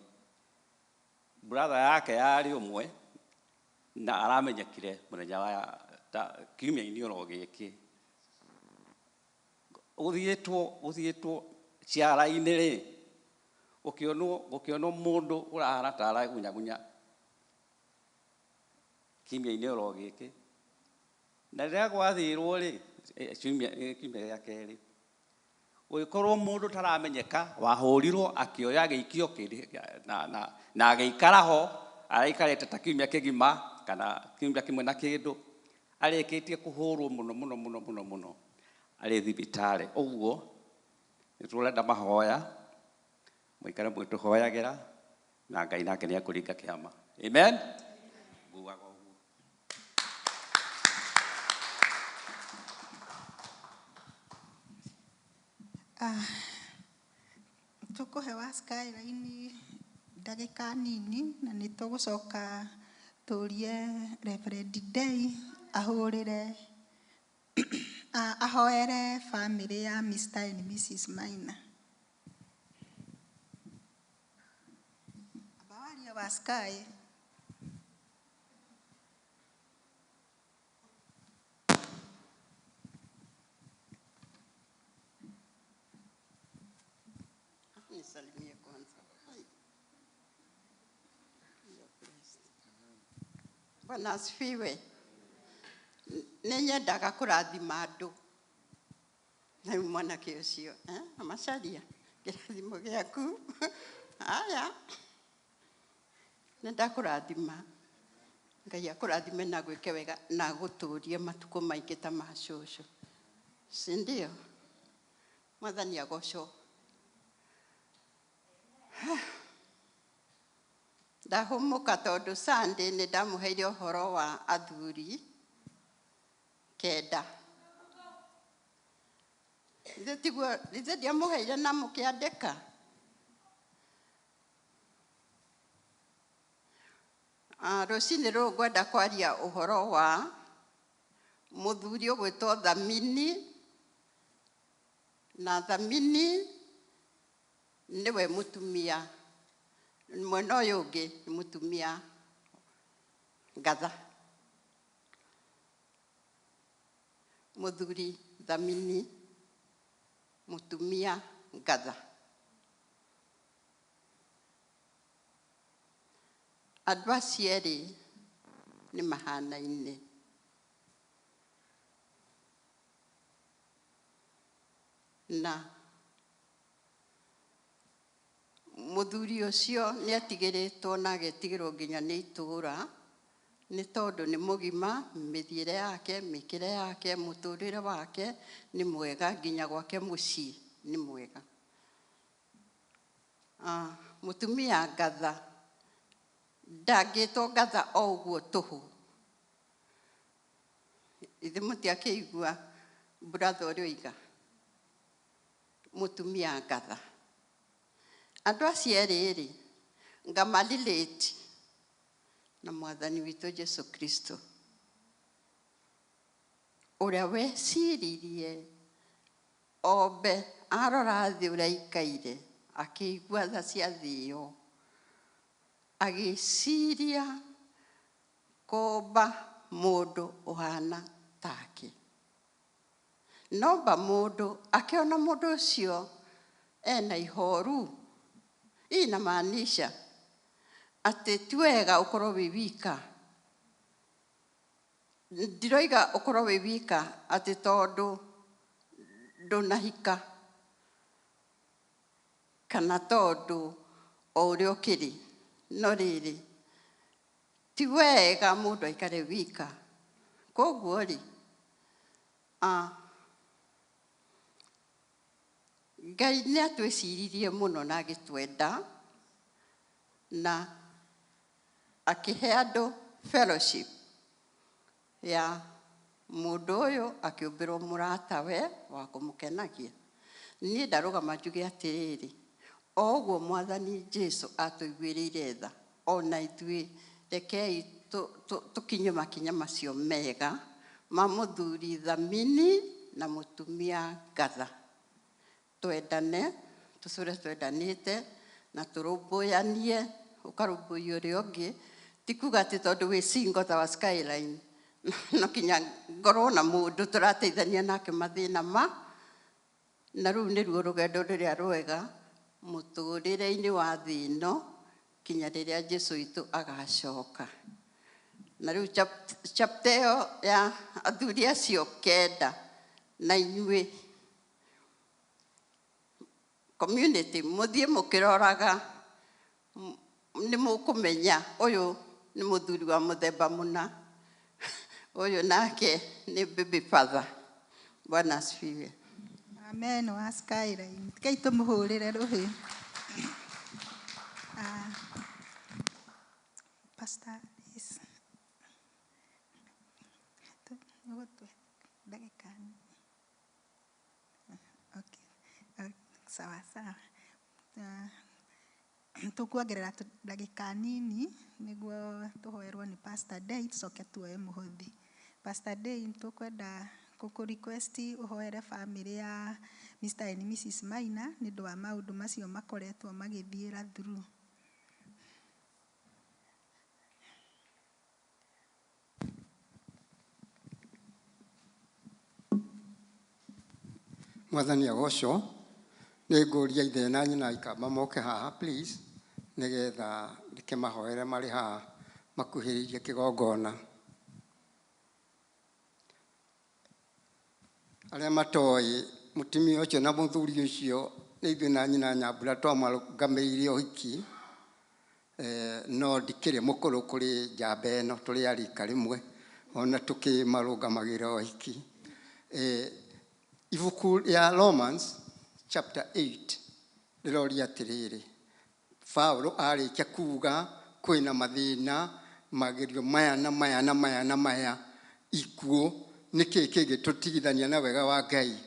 brother yake yarĩ ũmwe na aramenyekire mũthenya wa kiumia-inĩ oro gĩkĩ. Gũthiĩtwo ciara-inĩ rĩ, gũkĩonwo mũndũ ũrahana ta aragunyagunya kiumia-inĩ oro gĩkĩ. Na rĩrĩa gwathirwo rĩ, kiumia gĩa kerĩ, gũgĩkorwo mũndũ ũtaramenyeka wahũrirwo akĩoya agĩikio na agĩikara ho, araikarĩte ta kiumia kĩgima kana kiumia kĩmwe na kĩndũ, arĩkĩtie kũhũrwo mũno mũno mũno mũno mũno. Arĩ thibitarĩ. Ũguo nĩ tũrenda mahoya, mũikare mũgĩtũhoyagĩra, na Ngai nake nĩ ekũringa kĩama. Amen. Ngugaga ũguo. Tũkũhe wa Skyline ndagĩka nini na nĩ tũgũcoka tũrie Reverend Dei ahũrĩre ahoere family ya Mr. and Mrs. Maina. Amba warie wa Sky. Nisalimie kwanza. Hai. You are blessed. Bwana asifiwe. Nĩ nyendaga kũrathima andũ. Na rĩu mwanake ũcio, eh, Macharia, kĩrathimo gĩaku. Haya. Nĩ ndakũrathima. Ngai akũrathime na gwĩke wega na agũtũrie matukũ maingĩ ta ma cũcũ. Si ndio? Mwathani agocwo. Ndahũmũka tondũ Sunday nĩ ndamũheire ũhoro wa athuri kenda. Ithe tiguo, ithe ndiamũheire na mũkĩandĩka? Rũcinĩ rũrũ ngwenda kwaria ũhoro wa mũthuri ũgwĩtwo Thamini, na Thamini nĩwe mũtumia, mwena ũyũ ũngĩ nĩ mũtumia Ngatha. Mũthuri Thamini, mũtumia Ngatha. Andũ acio erĩ nĩ mahanaine. Na mũthuri ũcio nĩ atigĩrĩtwo na agetigĩrwo nginya nĩ itũũra, nĩ tondũ nĩ mũgima, mĩthiĩre yake, mĩkĩre yake, mũtũrĩre wake nĩ mwega, nginya gwake mũciĩ nĩ mwega. Mũtumia Ngatha ndangĩtwo Ngatha o ũguo tũhũ. Ithe mũtiakĩigua brother ũrĩa oiga, mũtumia Ngatha. Andũ acio erĩ rĩ, ngamarelate na mwathani witũ Jesu Kristo, ũrĩa weciririe ombe arora thĩ ũrĩa aikaire, akĩigua tha cia thĩ ĩyo, agĩciria kũmba mũndũ ũhana take. Nomba mũndũ, akĩona mũndũ ũcio ena ihoru. Hii inamaanisha atĩ ti wega ũkorwo wĩ wika. Ndiroiga ũkorwo wĩ wika atĩ tondũ ndũnahika kana tondũ o ũrĩa ũkĩrĩ, no rĩrĩ ti wega mũndũ aikare wika. Koguo rĩ, Ngai nĩ atwĩciririe mũno na agĩtwenda na akĩhe andũ fellowship ya mũndũ ũyũ akĩũmbĩrwo mũratawe wa kũmũkenagia. Niĩ ndarũgama njuge atĩrĩrĩ, o ũguo mwathani Jesu atũiguĩrĩire tha, ona ithuĩ rekei tũkinye makinya macio mega ma mũthuri Thamini na mũtumia Ngatha. Twendane, tũcũre twendanĩte na tũrũmbũyanie, ũkarũmbũiya ũrĩa ũngĩ. Ti kuga atĩ tondũ wĩ single ta wa Skyline, no kinya ngorwo na mũndũ tũrateithania nake mathĩna ma, na rũu nĩruo rũgendo rũrĩa rwega mũtũrĩre-inĩ wa thĩ ĩno kinya rĩrĩa Jesu witũ agacoka. Na rĩu chapter ĩyo ya athuri acio kenda na inyuĩ community mũthiĩ mũkĩroraga, nĩ mũkũmenya ũyũ nĩ mũthuri wa mũthemba mũna, ũyũ nake nĩ baby father. Bwana asifiwe. Amen wa Skyline. Kai tumuhurire ruhi. Pastor is okay. Sawa sawa. Tukuongerera ndagĩka nini nĩguo tũhoerwo nĩ Pastor Day tũcoke tuoe mũhothi. Pastor Day tũkwenda gũkũ request ũhoere family ya Mr. and Mrs. Maina nĩ ũndũ wa maũndũ macio makoretwo magĩthiĩra through. Mwathani agocwo. Nĩ ngũria ithe na nyina Ikamba moke haha please nĩgetha ndĩkĩmahoere marĩ haha makuhĩrĩirie kĩgongona. Arĩa matoĩ mũtumia ũcio na mũthuri ũcio nĩ ithuĩ na nyina Nyambura twamarũgamĩrĩire ũhiki, no ndikĩrĩ mũkũrũ kũrĩ njamba ĩno, tũrĩ a rika rĩmwe ona tũkĩmarũgamagĩra ũhiki. Ibuku rĩa Romans chapter 8 rĩroria atĩrĩrĩ, Paulo arĩkia kuga kwĩna mathĩna magerio maya na maya na maya na maya ikuũ nĩkĩ kĩngĩtũtigithania na wega wa Ngai,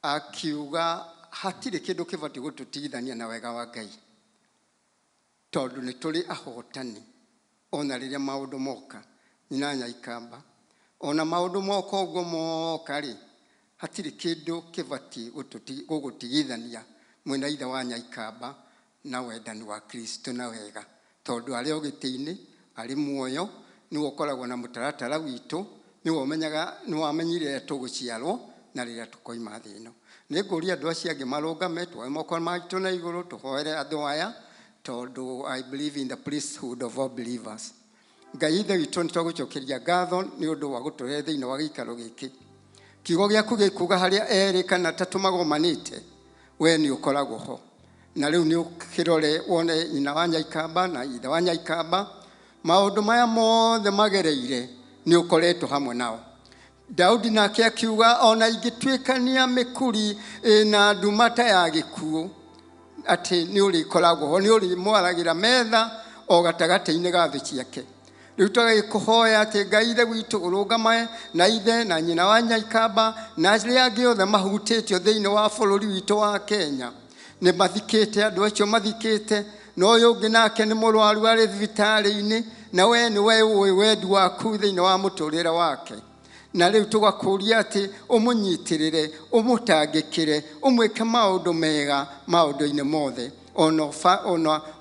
akiuga hatirĩ kĩndũ kĩbatiĩ gũtũtigithania na wega wa Ngai tondũ nĩ tũrĩ ahotani ona rĩrĩa maũndũ moka. Nyina Nyaikamba ona maũndũ moka ũguo moka rĩ, hatirĩ kĩndũ kĩbatiĩ gũgũtigithania mwĩna ithe wa Nyaikamba na wendani wa Kristo na wega, tondũ arĩ o gĩtĩ-inĩ, arĩ muoyo, nĩwe ũkoragwo na mũtaratara witũ, nĩwe ũmenyaga, nĩwe wamenyire rĩrĩa tũgũciarwo na rĩrĩa tũkoima thĩ ĩno. Nĩ ngũria andũ acio angĩ marũgame, tuoe moko maitũ na igũrũ, tũhoere andũ aya, tondũ I believe in the priesthood of all believers. Ngai ithe witũ nĩ twagũcokeria ngatho nĩ ũndũ wa gũtũrehe thĩinĩ wa gĩikaro gĩkĩ. Kiugo gĩaku gĩkuga harĩa erĩ kana atatũ magomanĩte, we nĩ ũkoragwo ho. Na rĩu nĩ ũkĩrore wone nyina wa Nyaikamba na ithe wa Nyaikamba, maũndũ maya mothe magereire nĩ ũkoretwo hamwe nao. Daudi nake akiuga ona ingĩtuĩkania mĩkuri ĩna nduma ta ya gĩkuũ, atĩ nĩ ũrĩkoragwo ho, nĩ ũrĩmwaragĩra metha o gatagatĩ-inĩ ga thũ ciake. Rĩu tũgagĩkũhoya atĩ Ngai ithe witũ ũrũgamae na ithe na nyina wa Nyaikamba na arĩa angĩ othe mahutĩtio thĩinĩ wa bũrũri witũ wa Kenya. Nĩ mathikĩte andũ acio mathikĩte, na ũyũ ũngĩ nake nĩ mũrwaru arĩ thibitarĩ-inĩ, na we nĩwe ũĩ wendi waku thĩinĩ wa mũtũrĩre wake. Na rĩu tũgakũria atĩ ũmũnyitĩrĩre, ũmũtangĩkĩre, ũmwĩke maũndũ mega maũndũ-inĩ mothe, ona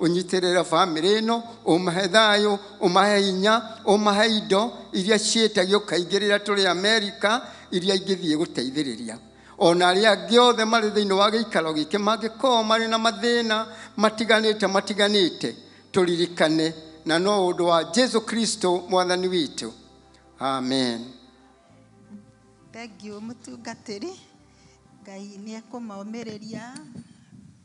ũnyitĩrĩre bamĩrĩ ĩno, ũmahe thayũ, ũmahe hinya, ũmahe indo iria ciĩtagio kaingĩ rĩrĩa tũrĩ Amerika, iria ingĩthiĩ gũteithĩrĩria. Ona arĩa angĩ othe marĩ thĩinĩ wa gĩikaro gĩkĩ mangĩkorwo marĩ na mathĩna matiganĩte matiganĩte, tũririkane na no ũndũ wa Jesu Kristo mwathani witũ. Amen. Thank you mũtungatĩri. Ngai nĩ ekũmomĩrĩria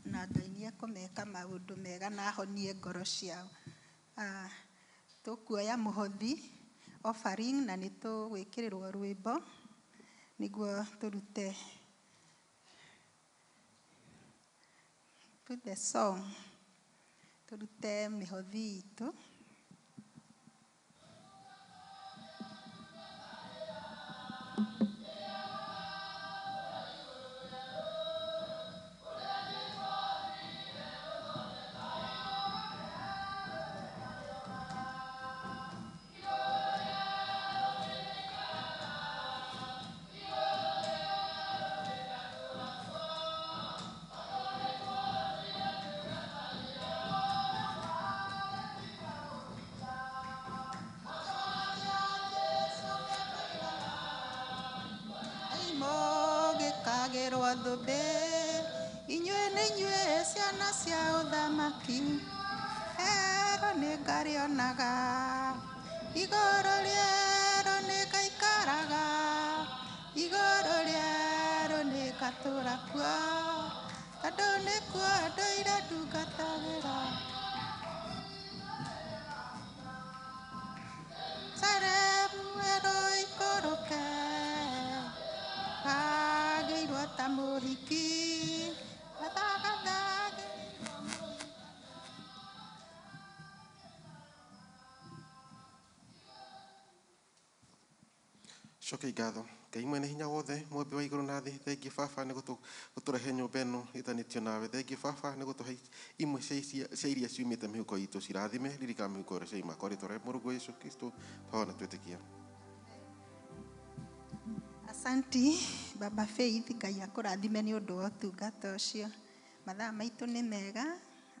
na Ngai nĩ ekũmeka maũndũ mega na ahonie ngoro ciao. Tũkuoya mũhothi offering na nĩ tũgwĩkĩrĩrwo rwĩmbo nĩguo tũrute put the song tũrute mĩhothi itũ. Inyuĩ nĩ inyuĩ ciana cia ũthamaki, erũ nĩ ngarĩonaga, igũrũ rĩerũ nĩ ngaikaraga, igũrũ rĩerũ nĩ ngatũũra kuo, tondũ nĩkuo ndũire ndungatagĩra. Salemu ĩrũ ikũrũke, Mũhiki Gathagathaga. Cokia ngatho Ngai mwene hinya wothe, mwembe wa igũrũ na thĩ. Thengiũ Baba nĩ gũtũrehe nyũmba ĩno ĩtanĩtio nawe. Thengiũ Baba nĩ gũtũhe imwe cia iria ciumĩte mĩhuko itũ. Cirathime, ririkana mĩhuko ĩrĩa ciaima. Kwa rĩtwa rĩa Mũrũguo Yesu Kristo twahona twĩtĩkia. Asanti Baba Faith, Ngai akũrathime nĩ ũndũ wa ũtungata ũcio. Mathaa maitũ nĩ mega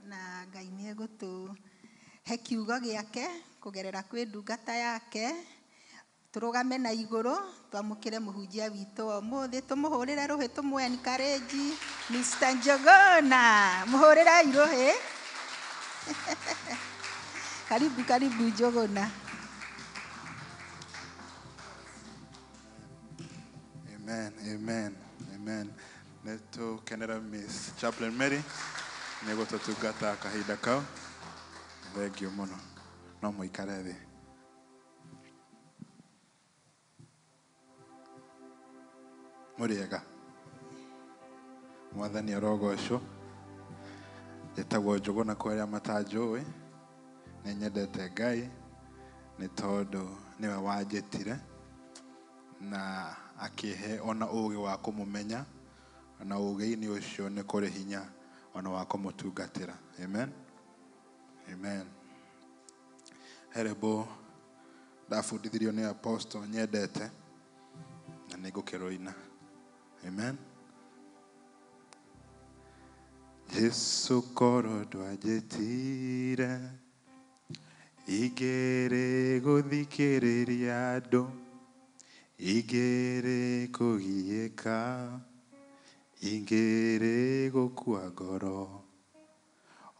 na Ngai nĩ egũtũhe kiugo gĩake kũgerera kwĩ ndungata yake. Tũrũgame na igũrũ twamũkĩre mũhunjia witũ wa ũmũthĩ, tũmũhũrĩre rũhĩ, tũmũ encourage Mr. Njogona, mũhũrĩrei rũhĩ. Karibu, karibu Njogona. Amen, amen, amen. Nĩtũkenera Miss Chaplain Mary nĩ gũtũtungata kahinda kau. Thengiũ mũno. No mũikare thĩ. Mũrĩega. Mwathani arogocwo. Njĩtagwo Njũgũna kwa arĩa matanjũĩ. Nĩ nyendete Ngai nĩ tondũ nĩwe wanjĩtire na akĩhe ona ũũgĩ wa kũmũmenya, na ũũgĩ-inĩ ũcio nĩ kũrĩ hinya ona wa kũmũtungatĩra. Amen. Amen. He rwĩmbo ndabundithirio nĩ apostle nyendete na nĩ ngũkĩrũina. Amen. Jesu korwo ndwanjĩtire ingĩrĩ gũthikĩrĩria andũ, ingĩrĩ kũgiĩka, ingĩrĩ gũkua ngoro,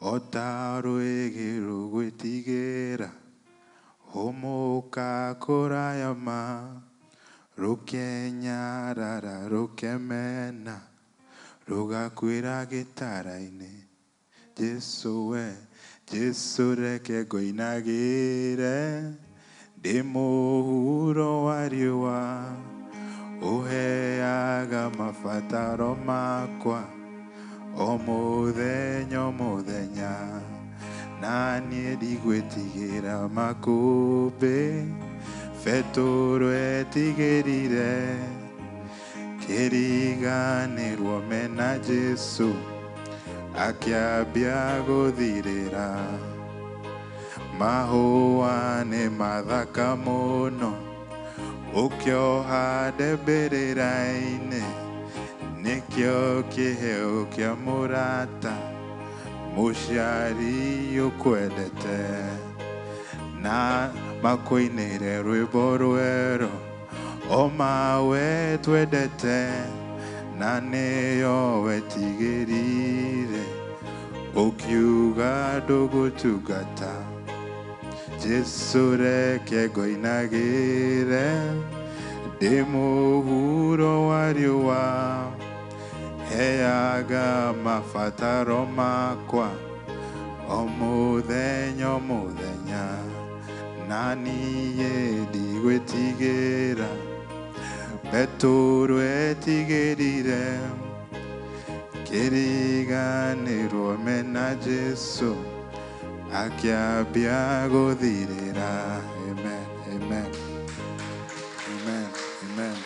o ta rwĩgĩ rũgwĩtigĩra, hũmũka kũraya ma, rũkenyarara rũkemena, rũgakuĩra gĩtara-inĩ. Jesu we, Jesu reke ngũinagĩre, ndĩ mũhuro wa riũa, ũheaga mabataro makwa o mũthenya o mũthenya, na niĩ ndigwĩtigĩra makũmbĩ, Petero etigĩrire kĩriganĩrwo mena Jesu akĩambia gũthirĩra. Mahũa nĩ mathaka mũno ũkĩoha mbĩrĩra-inĩ, nĩkĩo kĩheo kĩa mũrata mũciari ũkwendete, na makũinĩre rwĩmbo rwerũ o mawe twendete, na nĩyo wetigĩrire ũkiuga ndũgũtungata. Jesu reke ngũinagĩre, ndĩ mũhuro wa riũa, heaga mabataro makwa o mũthenya o mũthenya, na niĩ ndigwĩtigĩra. Petero etigĩrire kĩriganĩrwo mena Jesu akĩambia gũthirĩra. Amen, amen, amen, amen,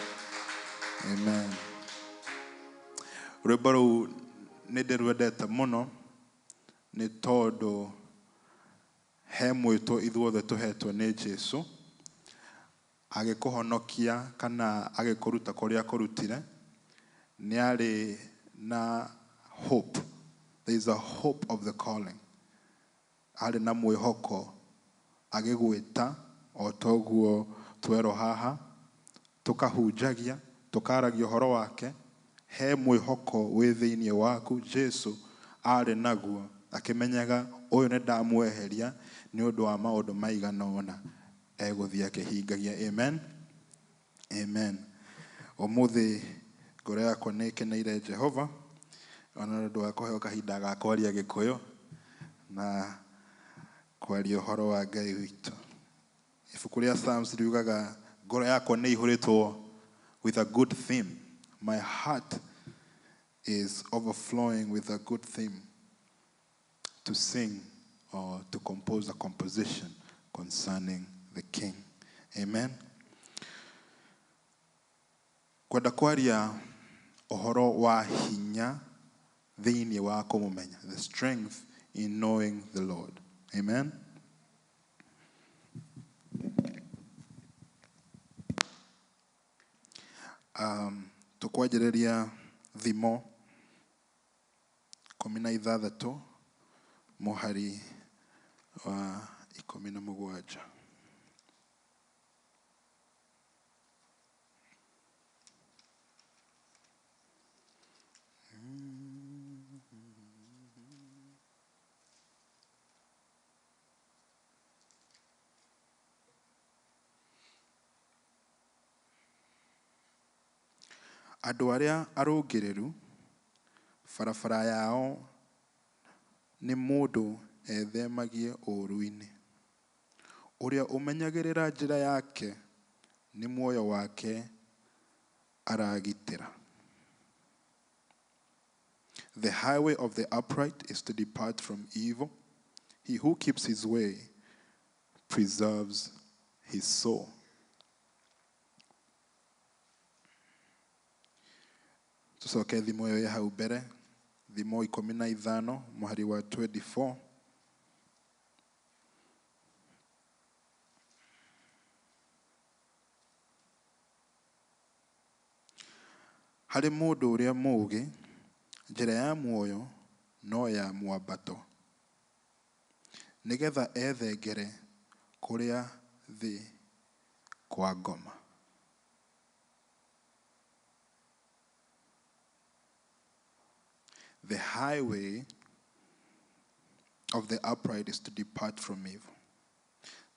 amen. Rwĩmbo rũu nĩ ndĩrwendete mũno nĩ tondũ he mwĩto ithuothe tũhetwo nĩ Jesu agĩkũhonokia kana agĩkũruta kũrĩa akũrutire, nĩ arĩ na hope. There is a hope of the calling. Arĩ na mwĩhoko agĩgwĩta o toguo twerwo haha, tũkahunjagia, tũkaragia ũhoro wake. He mwĩhoko wĩ thĩinĩ waku. Jesu arĩ naguo akĩmenyaga ũyũ nĩ ndamweheria nĩ ũndũ wa maũndũ maigana ũna egũthiĩ akĩhingagia. Amen, amen. Ũmũthĩ ngoro yakwa nĩ ĩkeneire Jehova ona ũndũ wa kũheo kahinda ga kwaria Gĩkũyũ na kwaria ũhoro wa Ngai witũ. Ibuku rĩa Psalms riugaga ngoro yakwa nĩ ĩihũrĩtwo with a good theme. My heart is overflowing with a good theme to sing or to compose a composition concerning the King. Amen. Kwenda kwaria ũhoro wa hinya thĩinĩ wa kũmũmenya, the strength in knowing the Lord. Amen. Tũkwanjĩrĩria Thimo 16 mũhari wa 17. Andũ arĩa arũngĩrĩru barabara yao nĩ mũndũ ethemagie ũũru-inĩ. Ũrĩa ũmenyagĩrĩra njĩra yake nĩ muoyo wake aragitĩra. The highway of the upright is to depart from evil. He who keeps his way preserves his soul. Tucoke thimo ĩyo ĩ hau mbere, Thimo 15 mũhari wa 24. Harĩ mũndũ ũrĩa mũũgĩ, njĩra ya muoyo no ya mwambato, nĩgetha ethengere kũrĩa thĩ kwa ngoma. The highway of the upright is to depart from evil.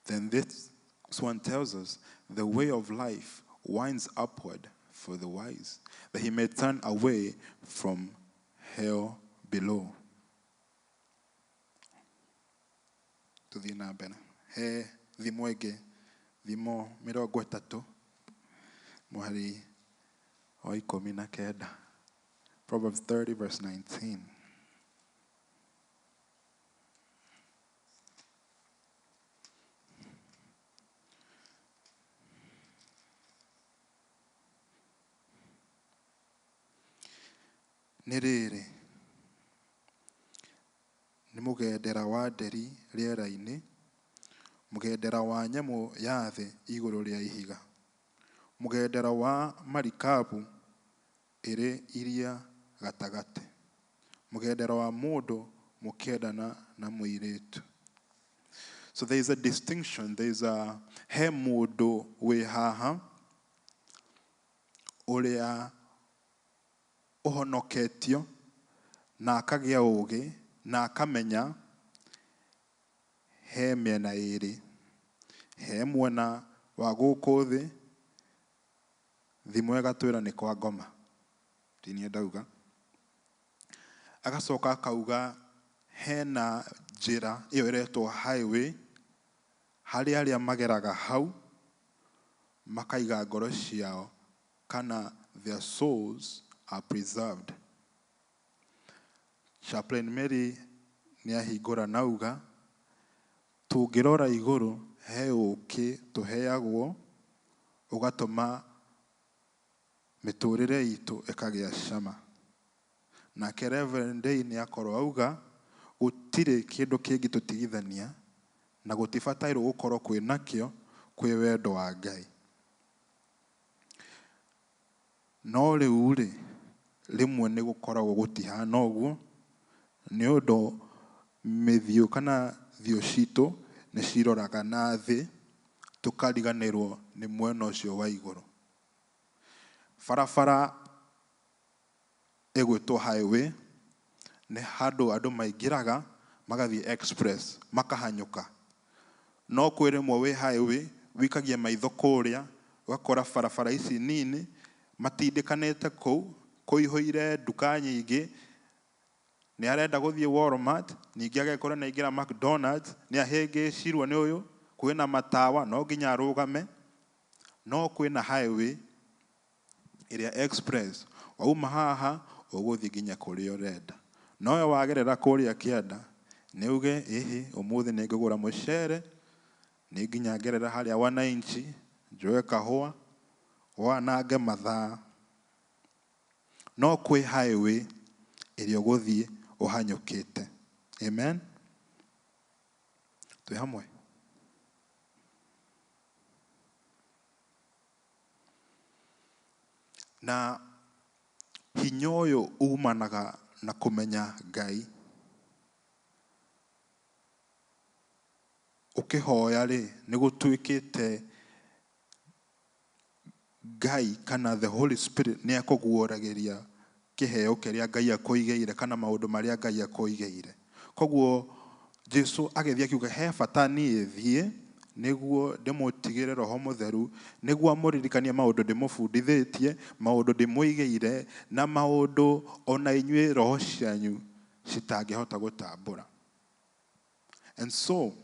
Then this one tells us the way of life winds upward for the wise, that he may turn away from hell below. Tuthiĩ na mbere. He thimo ĩngĩ, Thimo 30 mũhari wa 19. Proverbs 30 verse 19. Nĩ rĩrĩ, nĩ mũgendera wa nderi rĩera-inĩ, mũgendera wa nyamũ ya thĩ igũrũ rĩa ihiga, mũgendera wa marikabu ĩrĩ iria gatagatĩ, mũgendera wa mũndũ mũkĩendana na mũirĩtu. So there is a distinction. There is a he mũndũ wĩ haha ũrĩa ũhonoketio na akagĩa ũũgĩ na akamenya he mĩena ĩrĩ, he mwena wa gũkũ thĩ, thimo ĩgatwĩra nĩ kwa ngoma, ti niĩ ndauga. Agacoka akauga hena njĩra ĩyo ĩretwo highway, harĩ arĩa mageraga hau makaiga ngoro ciao kana their souls are preserved. Chaplain Mary nĩ ahingũra na auga tũngĩrora igũrũ he ũũkĩ tũheagwo ũgatũma mĩtũrĩre itũ ĩkagĩa cama. Nake Reverend Day nĩ akorwo auga gũtirĩ kĩndũ kĩngĩtũtigithania na gũtibatairwo gũkorwo kwĩ nakĩo kwĩ wendo wa Ngai. No rĩu rĩ, rĩmwe nĩ gũkoragwo gũtihana ũguo nĩ ũndũ mĩthiũ kana thiũ citũ nĩ ciroraga na thĩ tũkariganĩrwo nĩ mwena ũcio wa igũrũ. Barabara ĩgwĩtwo highway nĩ handũ andũ maingĩraga magathiĩ express makahanyũka. No kwĩ rĩmwe wĩ highway wikagia maitho kũrĩa ũgakora barabara ici nini matindĩkanĩte kũu kũihũire nduka nyingĩ. Nĩ arenda gũthiĩ Walmart, ningĩ agekora nĩ aingĩra McDonald's, nĩ ahĩngĩcirwo nĩ ũyũ, kwĩna matawa no nginya arũgame. No kwĩna highway ĩrĩa express, wauma haha Ũgũthiĩ nginya kũrĩa ũrenda. Nowe wagerera kũrĩa kĩanda, nĩ uge ĩhĩ ũmũthĩ nĩ ngũgũra mũcere, nĩ nginya ngerera harĩa wananchi, njoe kahũa, wanange mathaa. No kwĩ highway ĩrĩa ũgũthiĩ ũhanyũkĩte. Amen. Twĩ hamwe. Na hinya ũyũ umanaga na kũmenya Ngai. Ũkĩhoya rĩ, nĩ gũtuĩkĩte Ngai kana the Holy Spirit nĩ akũguũragĩria kĩheo kĩrĩa Ngai akũigĩire kana maũndũ marĩa Ngai akũigĩire. Koguo Jesu agĩthiĩ akiuga he bata niĩ thiĩ nĩguo ndĩmũtigĩre Roho Mũtheru, nĩguo amũririkanie maũndũ ndĩmũbundithĩtie, maũndũ ndĩmũigĩire, na maũndũ ona inyuĩ roho cianyu citangĩhota gũtambũra. And so,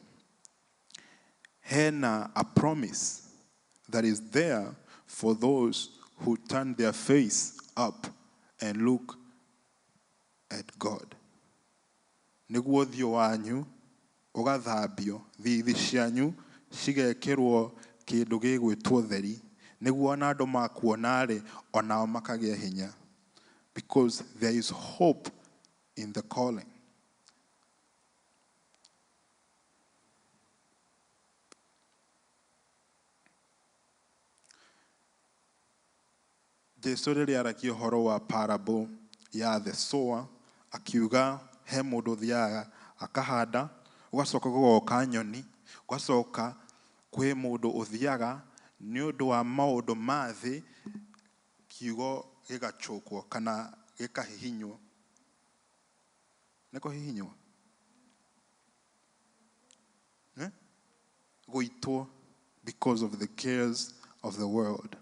hena a promise that is there for those who turn their face up and look at God. Nĩguo ũthiũ wanyu ũgathambio, thithi cianyu cigekĩrwo kĩndũ gĩgwĩtwo theri, nĩguo ona andũ makuona rĩ, onao makagĩa hinya. Because there is hope in the calling. Jesu rĩrĩa aragia ũhoro wa parable ya the sower, akiuga he mũndũ ũthiaga akahanda, ũgacoka gũgoka nyoni, ũgacoka kwĩ mũndũ ũthiaga nĩ ũndũ wa maũndũ ma thĩ, kiugo gĩgacũkwo kana gĩkahihinywo. Nĩ kũhihinywo? Eh? Gũitwo because of the cares of the world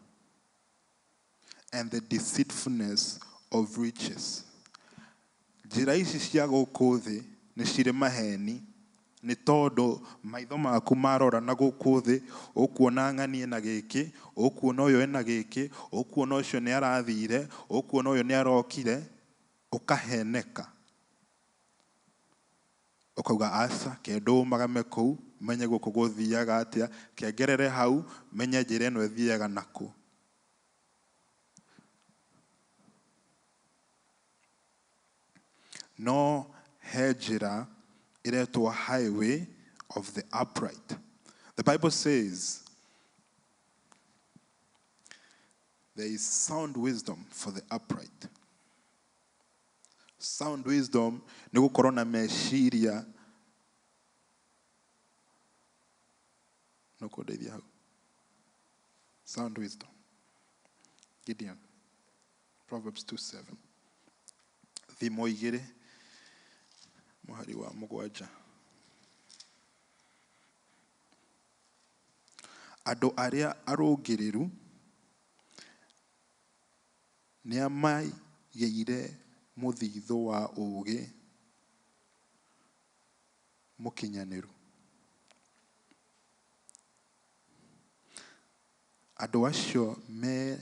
and the deceitfulness of riches. Njĩra ici cia gũkũ thĩ nĩ cirĩ maheni, nĩ tondũ maitho maku marora na gũkũ thĩ, ũkuona ng'ani ĩna gĩkĩ, ũkuona ũyũ ena gĩkĩ, ũkuona ũcio nĩ arathire, ũkuona ũyũ nĩ arokire, ũkaheneka. Ũkauga aca, ke ndũmagame kũu, menye gũkũ gũthiaga atĩa, kengerere hau, menye njĩra ĩno ĩthiaga nakũ. No he njĩra ĩretwo highway of the upright. The Bible says there is sound wisdom for the upright. Sound wisdom nĩ gũkorwo na meciria. No kũndeithia hau. Sound wisdom. Gideon. Proverbs 2:7. Thimo 2 mũhari wa 7. Andũ arĩa arũngĩrĩru nĩamaigĩire mũthithũ wa ũũgĩ mũkinyanĩru. Andũ acio me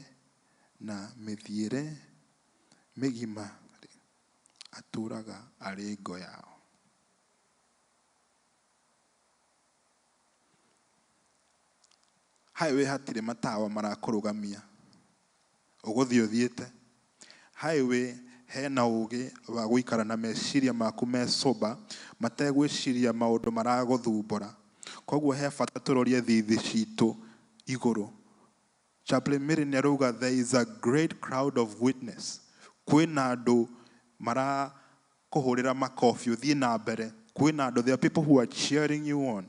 na mĩthiĩre mĩgima atũraga arĩ ngo yao. Highway hatirĩ matawa marakũrũgamia, ũgũthiĩ ũthiĩte. Highway hena ũũgĩ wa gũikara na meciria maku me sober, mategwĩciria maũndũ maragũthumbũra. Koguo he bata tũrorie thithi citũ igũrũ. Chaplain Mary nĩ arauga there is a great crowd of witness. Kwĩna andũ marakũhũrĩra makobi ũthiĩ na mbere. Kwĩna andũ, there are people who are cheering you on.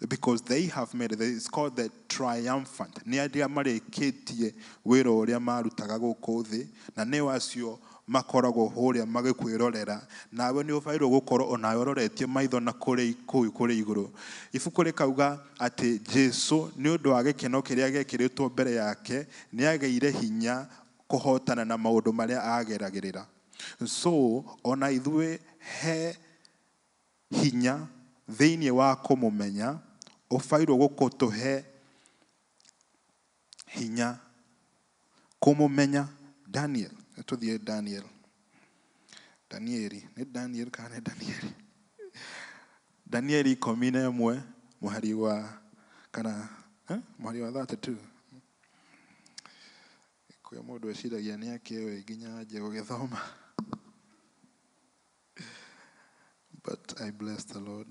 Because they have made it. It's called the triumphant. Nĩ arĩa marĩkĩtie wĩra ũrĩa marutaga gũkũ thĩ, na nĩo acio makoragwo hũrĩa magĩkwĩrorera, nawe nĩ ũbairwo gũkorwo onawe ũroretie maitho na kũrĩ kũu kũrĩ igũrũ. Ibuku rĩkauga atĩ Jesu nĩ ũndũ wa gĩkeno kĩrĩa gĩekĩrĩtwo mbere yake, nĩ agĩire hinya kũhotana na maũndũ marĩa ageragĩrĩra. So ona ithuĩ he hinya thĩinĩ wa kũmũmenya, ũbairwo gũkũtũhe hinya kũmũmenya. Daniel, Nĩ tũthiĩ Daniel. Danieli, nĩ Daniel kana nĩ Danieli? Danieli 11 mũhari wa kana mũhari wa 32. Kwĩ mũndũ eciragia nĩ akĩũĩ nginya anjie gũgĩthoma. But I bless the Lord.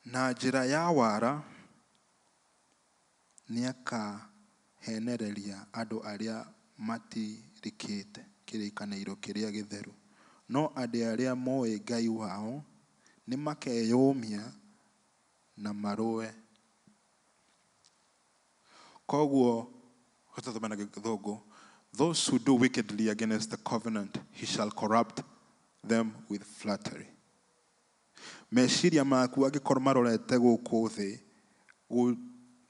Na njĩra ya wara nĩakahenereria andũ arĩa matirikĩte kĩrĩkanĩro kĩrĩa gĩtheru, no andũ arĩa moĩ Ngai wao nĩmakeyũmia na marũe. Koguo tũthome na Gĩthũngũ, those who do wickedly against the covenant, he shall corrupt them with flattery. Meciria maku angĩkorwo marorete gũkũ thĩ,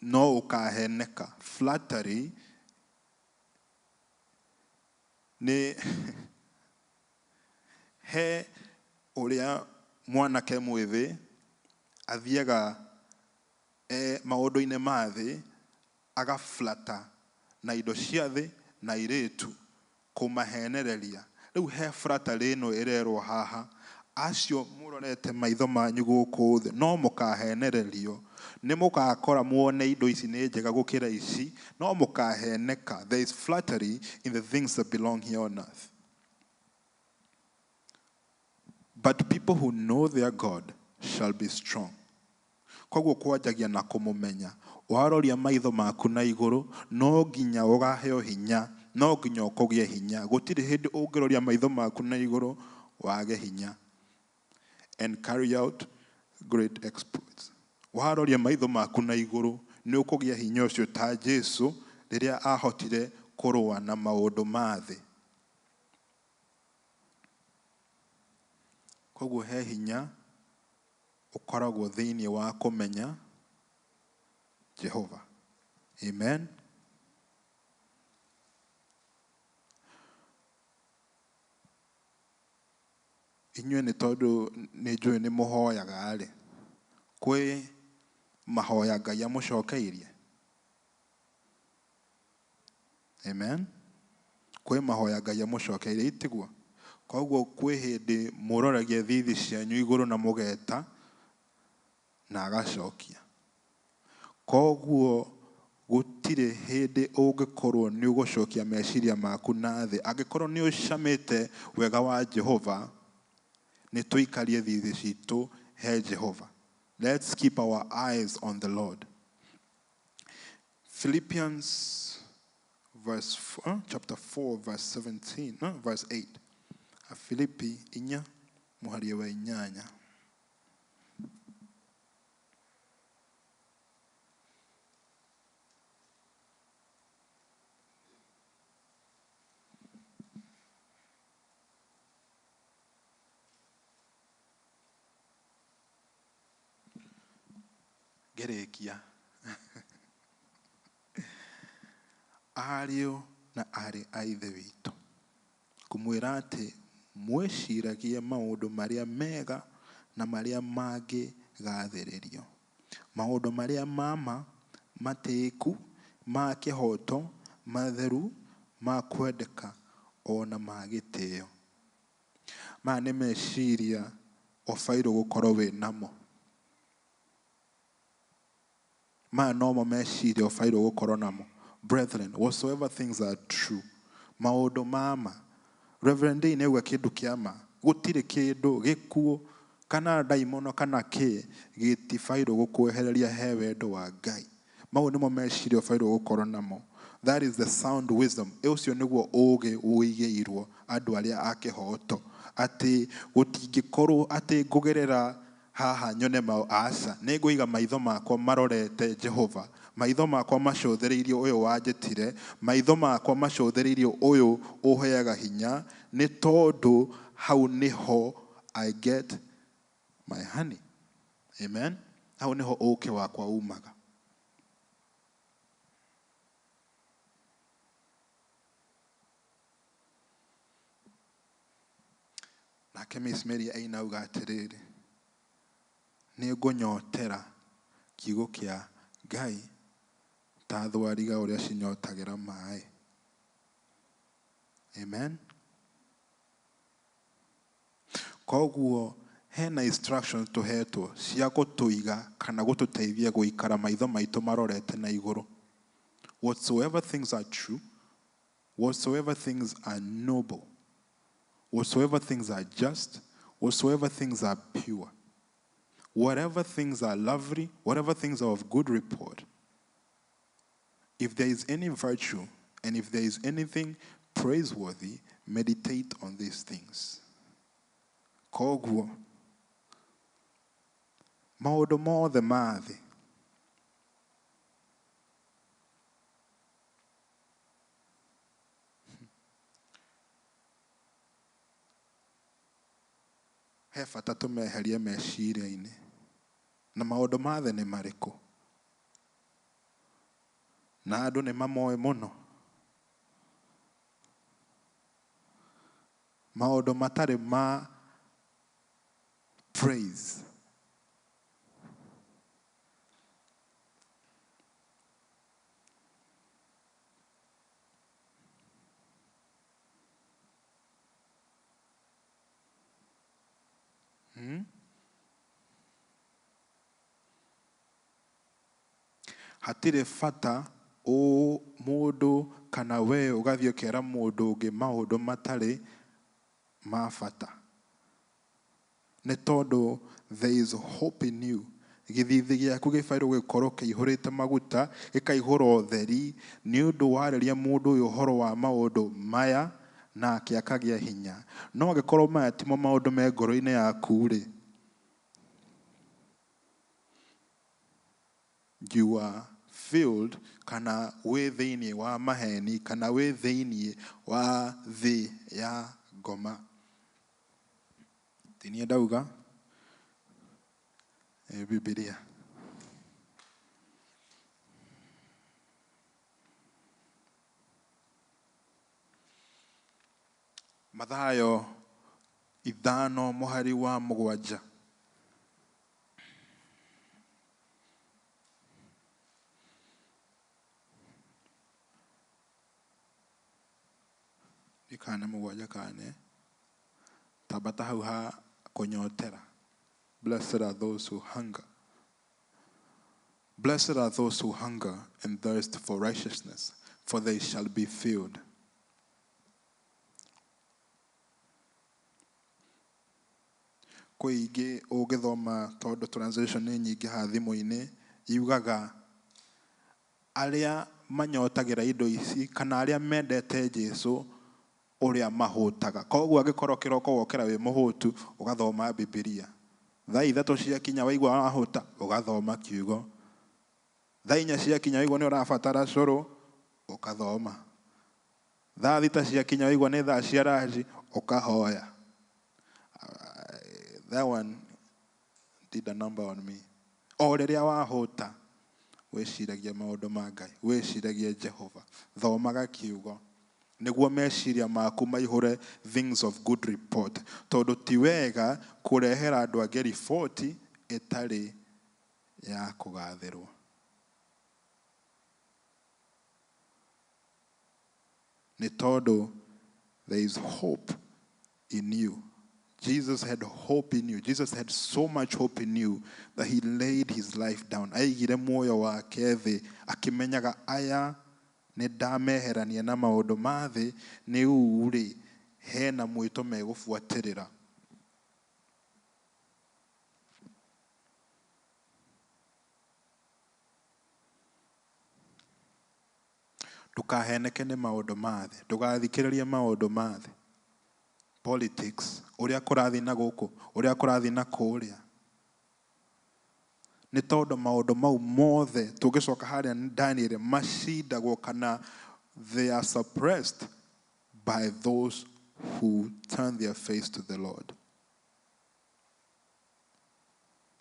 no ũkaheneka. Flattery nĩ he ũrĩa mwanake mwĩthĩ athiaga maũndũ-inĩ ma thĩ, agaflata na indo cia thĩ na airĩtu kũmahenereria. Rĩu he flattery ĩno ĩrerwo haha, acio mũrorete maitho manyu gũkũ thĩ no mũkahenererio, nĩ mũgakora muone indo ici nĩ njega gũkĩra ici, no mũkaheneka. There is flattery in the things that belong here on earth. But people who know their God shall be strong. Koguo kwanjagia na kũmũmenya. Waroria maitho maku na igũrũ, no nginya ũgaheo hinya, no nginya ũkũgĩe hinya. Gũtirĩ hĩndĩ ũngĩroria maitho maku na igũrũ wage hinya. And carry out great exploits. Waroria maitho maku na igũrũ, nĩ ũkũgĩa hinya ũcio ta Jesu rĩrĩa ahotire kũrũa na maũndũ ma thĩ. Koguo he hinya ũkoragwo thĩinĩ wa kũmenya Jehova. Amen. Inyuĩ nĩ tondũ nĩ njũĩ nĩ mũhoyaga rĩ, kwĩ mahoya Ngai amũcokeirie. Amen. Kwĩ mahoya Ngai amũcokeirie, itiguo? Koguo kwĩ hĩndĩ mũroragia thithi cianyu igũrũ na mũgeta na agacokia. Koguo gũtirĩ hĩndĩ ũngĩkorwo nĩ ũgũcokia meciria maku na thĩ. Angĩkorwo nĩ ũcamĩte wega wa Jehova, nĩ tũikarie thithi citũ he Jehova. Let's keep our eyes on the Lord. Philippians chapter 4 verse 17, no, verse 8. Filipi 4 mũhari wa 8. Ngĩrĩkia. Ariũ na aarĩ a Ithe witũ, ngũmwĩra atĩ mwĩciragie maũndũ marĩa mega na marĩa mangĩgathĩrĩrio, maũndũ marĩa ma ma, matĩĩku, ma kĩhooto, matheru, ma kwendeka, ona ma gĩtĩo. Maya nĩ meciria ũbairwo gũkorwo wĩ namo. Maya nomo meciria ũbairwo gũkorwo namo. Brethren, whatsoever things are true, maũndũ ma ma. Reverend Day nĩauga kĩndũ kĩa ma. Gũtirĩ kĩndũ gĩkuũ kana ndaimono kana kĩ gĩtibairwo gũkwehereria he wendo wa Ngai. Mau nĩmo meciria ũbairwo gũkorwo namo. That is the sound wisdom. Ũcio nĩguo ũũgĩ ũigĩirwo andũ arĩa a kĩhooto. Atĩ gũtingĩkorwo atĩ ngũgerera haha nyone aca, nĩ ngũiga maitho makwa marorete Jehova. Maitho makwa macũthĩrĩirie ũyũ wanjĩtire, maitho makwa macũthĩrĩirie ũyũ ũheaga hinya, nĩ tondũ hau nĩho I get my honey. Amen. Hau nĩho ũũkĩ wakwa umaga. Nake Miss Mary ainauga atĩrĩrĩ, nĩ ngũnyotera kiugo kĩa Ngai ta thwariga ũrĩa cinyotagĩra maĩ. Amen. Koguo hena instructions tũhetwo cia gũtũiga kana gũtũteithia gũikara maitho maitũ marorete na igũrũ. Whatsoever things are true, whatsoever things are noble, whatsoever things are just, whatsoever things are pure, whatever things are lovely, whatever things are of good report, if there is any virtue and if there is anything praiseworthy, meditate on these things. Koguo maũndũ mothe ma thĩ he bata tũmeherie meciria-inĩ. Na maũndũ ma thĩ nĩ marĩkũ? Na andũ nĩ mamoĩ mũno. Maũndũ matarĩ ma praise. Hatirĩ bata mũndũ kana we ũgathiĩ ũkera mũndũ ũngĩ maũndũ matarĩ ma bata. Nĩ tondũ there is hope in you. Gĩthithi gĩaku gĩbataire gũkorwo kĩihũrĩte maguta, gĩkaihũra ũtheri, nĩ ũndũ warĩria mũndũ ũyũ ũhoro wa maũndũ maya nake akagĩa hinya. No angĩkorwo maya timo maũndũ me ngoro-inĩ yaku rĩ, you are filled kana wĩ thĩinĩ wa maheni kana wĩ thĩinĩ wa thĩ ya ngoma. Ti niĩ ndauga, Bibilia. Mathayo 5:7. Ikana 7 kane tabata hau ha kũnyotera. Blessed are those who hunger. Blessed are those who hunger and thirst for righteousness, for they shall be filled. Kwĩ ingĩ ũngĩthoma tondũ translation nĩ nyingĩ haha thimũ-inĩ, yugaga arĩa manyotagĩra indo ici kana arĩa mendete Jesũ ũrĩa mahũtaga. Koguo angĩkorwo kĩroko wokĩra wĩ mũhũtu, ũgathoma Bibilia. Thaa 3 ciakinya waigua wahũta, ũgathoma kiugo. Thaa 4 ciakinya waigua nĩ ũrabatara cũrũ, ũkathoma. Thaa 6 ciakinya waigua nĩ thaa cia ranji, ũkahoya. That one did a number on me. O rĩrĩa wahũta, wĩciragia maũndũ ma Ngai, wĩciragie Jehova, thomaga kiugo nĩguo meciria maku maihũre things of good report. Tondũ ti wega kũrehera andũ angĩ riboti ĩtarĩ ya kũgathĩrwo. Nĩ tondũ there is hope in you. Jesus had hope in you. Jesus had so much hope in you that he laid his life down. Aigire muoyo wake thĩ akĩmenyaga aya nĩ ndameherania na maũndũ ma thĩ, nĩ rĩu-rĩ hena mwĩto megũbuatĩrĩra. Ndũkaheneke nĩ maũndũ ma thĩ, ndũgathikĩrĩrie maũndũ ma thĩ. Politics, ũrĩa kũrathiĩ na gũkũ, ũrĩa kũrathiĩ na kũrĩa. Nĩ tondũ maũndũ mau mothe tũngĩcoka harĩa Daniel macindagwo kana they are suppressed by those who turn their face to the Lord.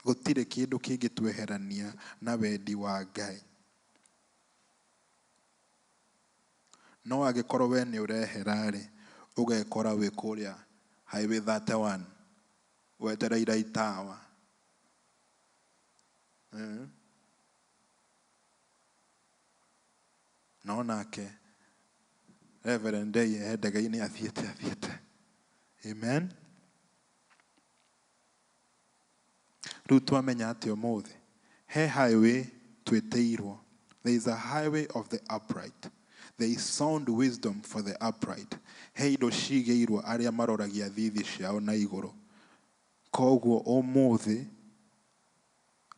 Gũtirĩ kĩndũ kĩngĩtweherania na wendi wa Ngai. No angĩkorwo we nĩ ũrehera-rĩ, ũgekora wĩ kũrĩa Highway 31 wetereire itawa. No nake Reverend Day e ndege-inĩ athiĩte. Amen. Rĩu twamenya atĩ ũmũthĩ he highway twĩtĩirwo. There is a highway of the upright. There is sound wisdom for the upright. He indo cigĩirwo arĩa maroragia thithi ciao na igũrũ. Koguo ũmũthĩ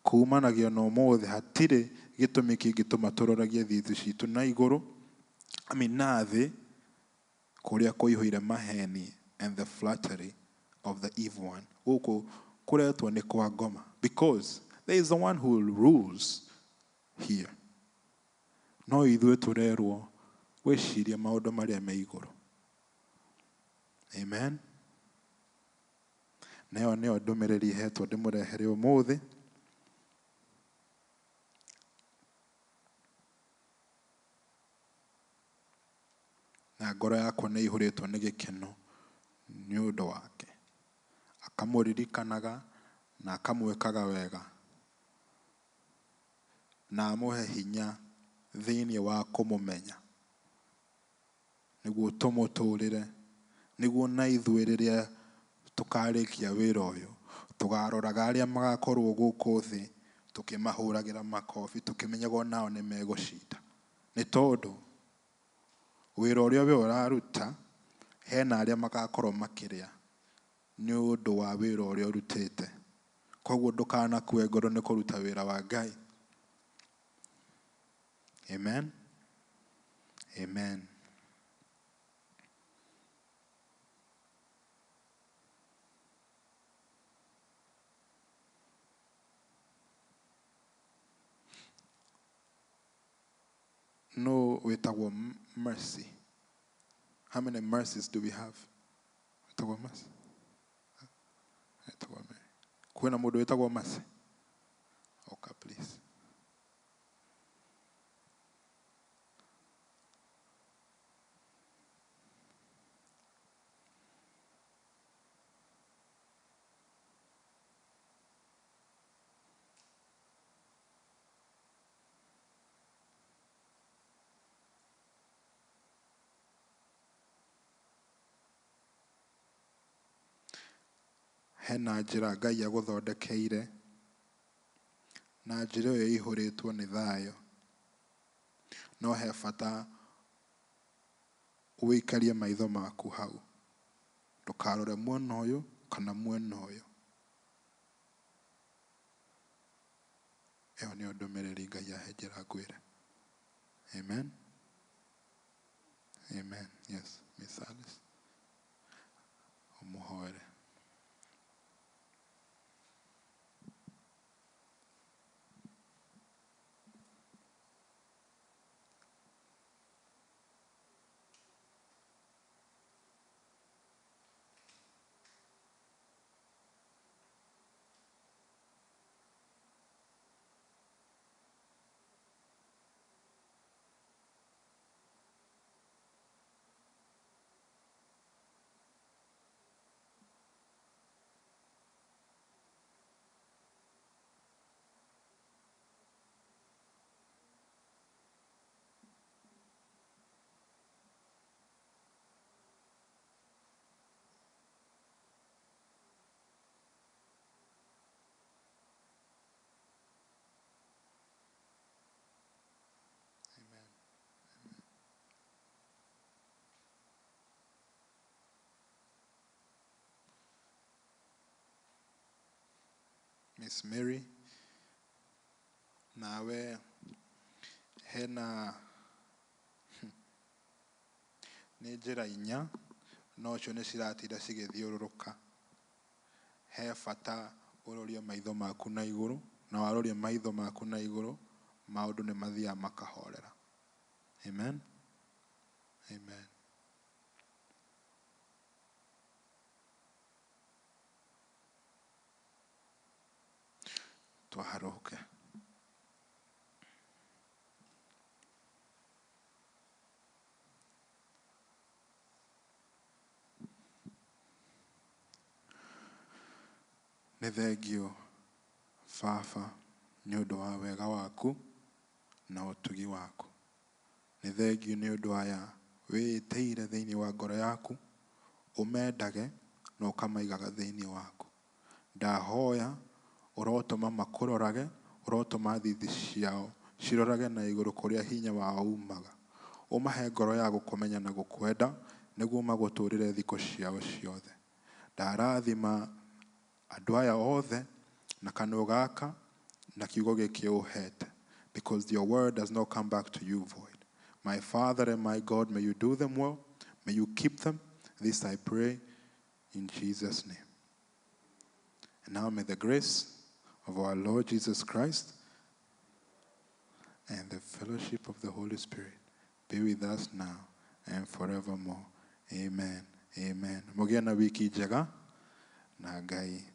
kumanagia na ũmũthĩ hatirĩ gĩtũmi kĩngĩtũma tũroragie thithi citũ na igũrũ, I mean na thĩ, kũrĩa kũihũire maheni and the flattery of the evil one. Gũkũ kũretwo nĩ kwa ngoma, because there is the one who rules here. No ithuĩ tũrerwo wĩcirie maũndũ marĩa me igũrũ. Amen. Nayo nĩyo ndũmĩrĩri hetwo ndĩmũrehere ũmũthĩ. Na ngoro yakwa nĩ ĩihũrĩtwo nĩ gĩkeno nĩ ũndũ wake. Akamũririkanaga na akamwĩkaga wega na amũhe hinya thĩinĩ wa kũmũmenya nĩguo tũmũtũrĩre, nĩguo na ithuĩ rĩrĩa tũkarĩkia wĩra ũyũ tũgaroraga arĩa magakorwo gũkũ thĩ tũkĩmahũragĩra makobi tũkĩmenyaga onao nĩ megũcinda. Nĩ tondũ wĩra ũrĩa we ũraruta hena arĩa magakorwo makĩrĩa nĩ ũndũ wa wĩra ũrĩa ũrutĩte. Koguo ndũkanakue ngoro nĩ kũruta wĩra wa Ngai. Amen. Amen. No wĩtagwo mercy. How many mercies do we have? Wĩtagwo mercy. Wĩtagwo mercy. Kwĩna mũndũ wĩtagwo mercy? Okay, please. Hena njĩra Ngai agũthondekeire na njĩra ĩyo ĩihũrĩtwo nĩ thayũ. No he bata ũikarie maitho maku hau, ndũkarore mwena ũyũ kana mwena ũyũ. Ĩyo nĩyo ndũmĩrĩri Ngai ahe njĩra ngwĩre. Amen. Amen. Yes, Miss Alice. Ũmũhoere. Miss Mary, nawe hena nĩ njĩra inya no cio nĩ ciratinda cigĩthiũrũrũka. He bata ũrorie maitho maku na igũrũ Na waroria maitho maku na igũrũ, maũndũ nĩ mathiaga makahorera. Amen. Amen. Twaharũke. Nĩ thengio Baba nĩ ũndũ wa wega waku na ũtugi waku. Nĩ thengio nĩ ũndũ aya wĩĩtĩire thĩinĩ wa ngoro yaku, ũmendage na ũkamaigaga thĩinĩ waku. Ndahoya ũrotũma makũrorage, ũrotũma thithi ciao cirorage na igũrũ kũrĩa hinya wao umaga. Ũmahe ngoro ya gũkũmenya na gũkwenda nĩguo magũtũũrĩre thikũ ciao ciothe. Ndarathima andũ aya othe na kanua gaka na kiugo gĩkĩ ũhete, because your word does not come back to you void. My Father and my God, may you do them well. May you keep them. This I pray in Jesus' name. And now may the grace of our Lord Jesus Christ and the fellowship of the Holy Spirit be with us now and forevermore. Amen. Amen. Mũgĩe na wiki njega na Ngai.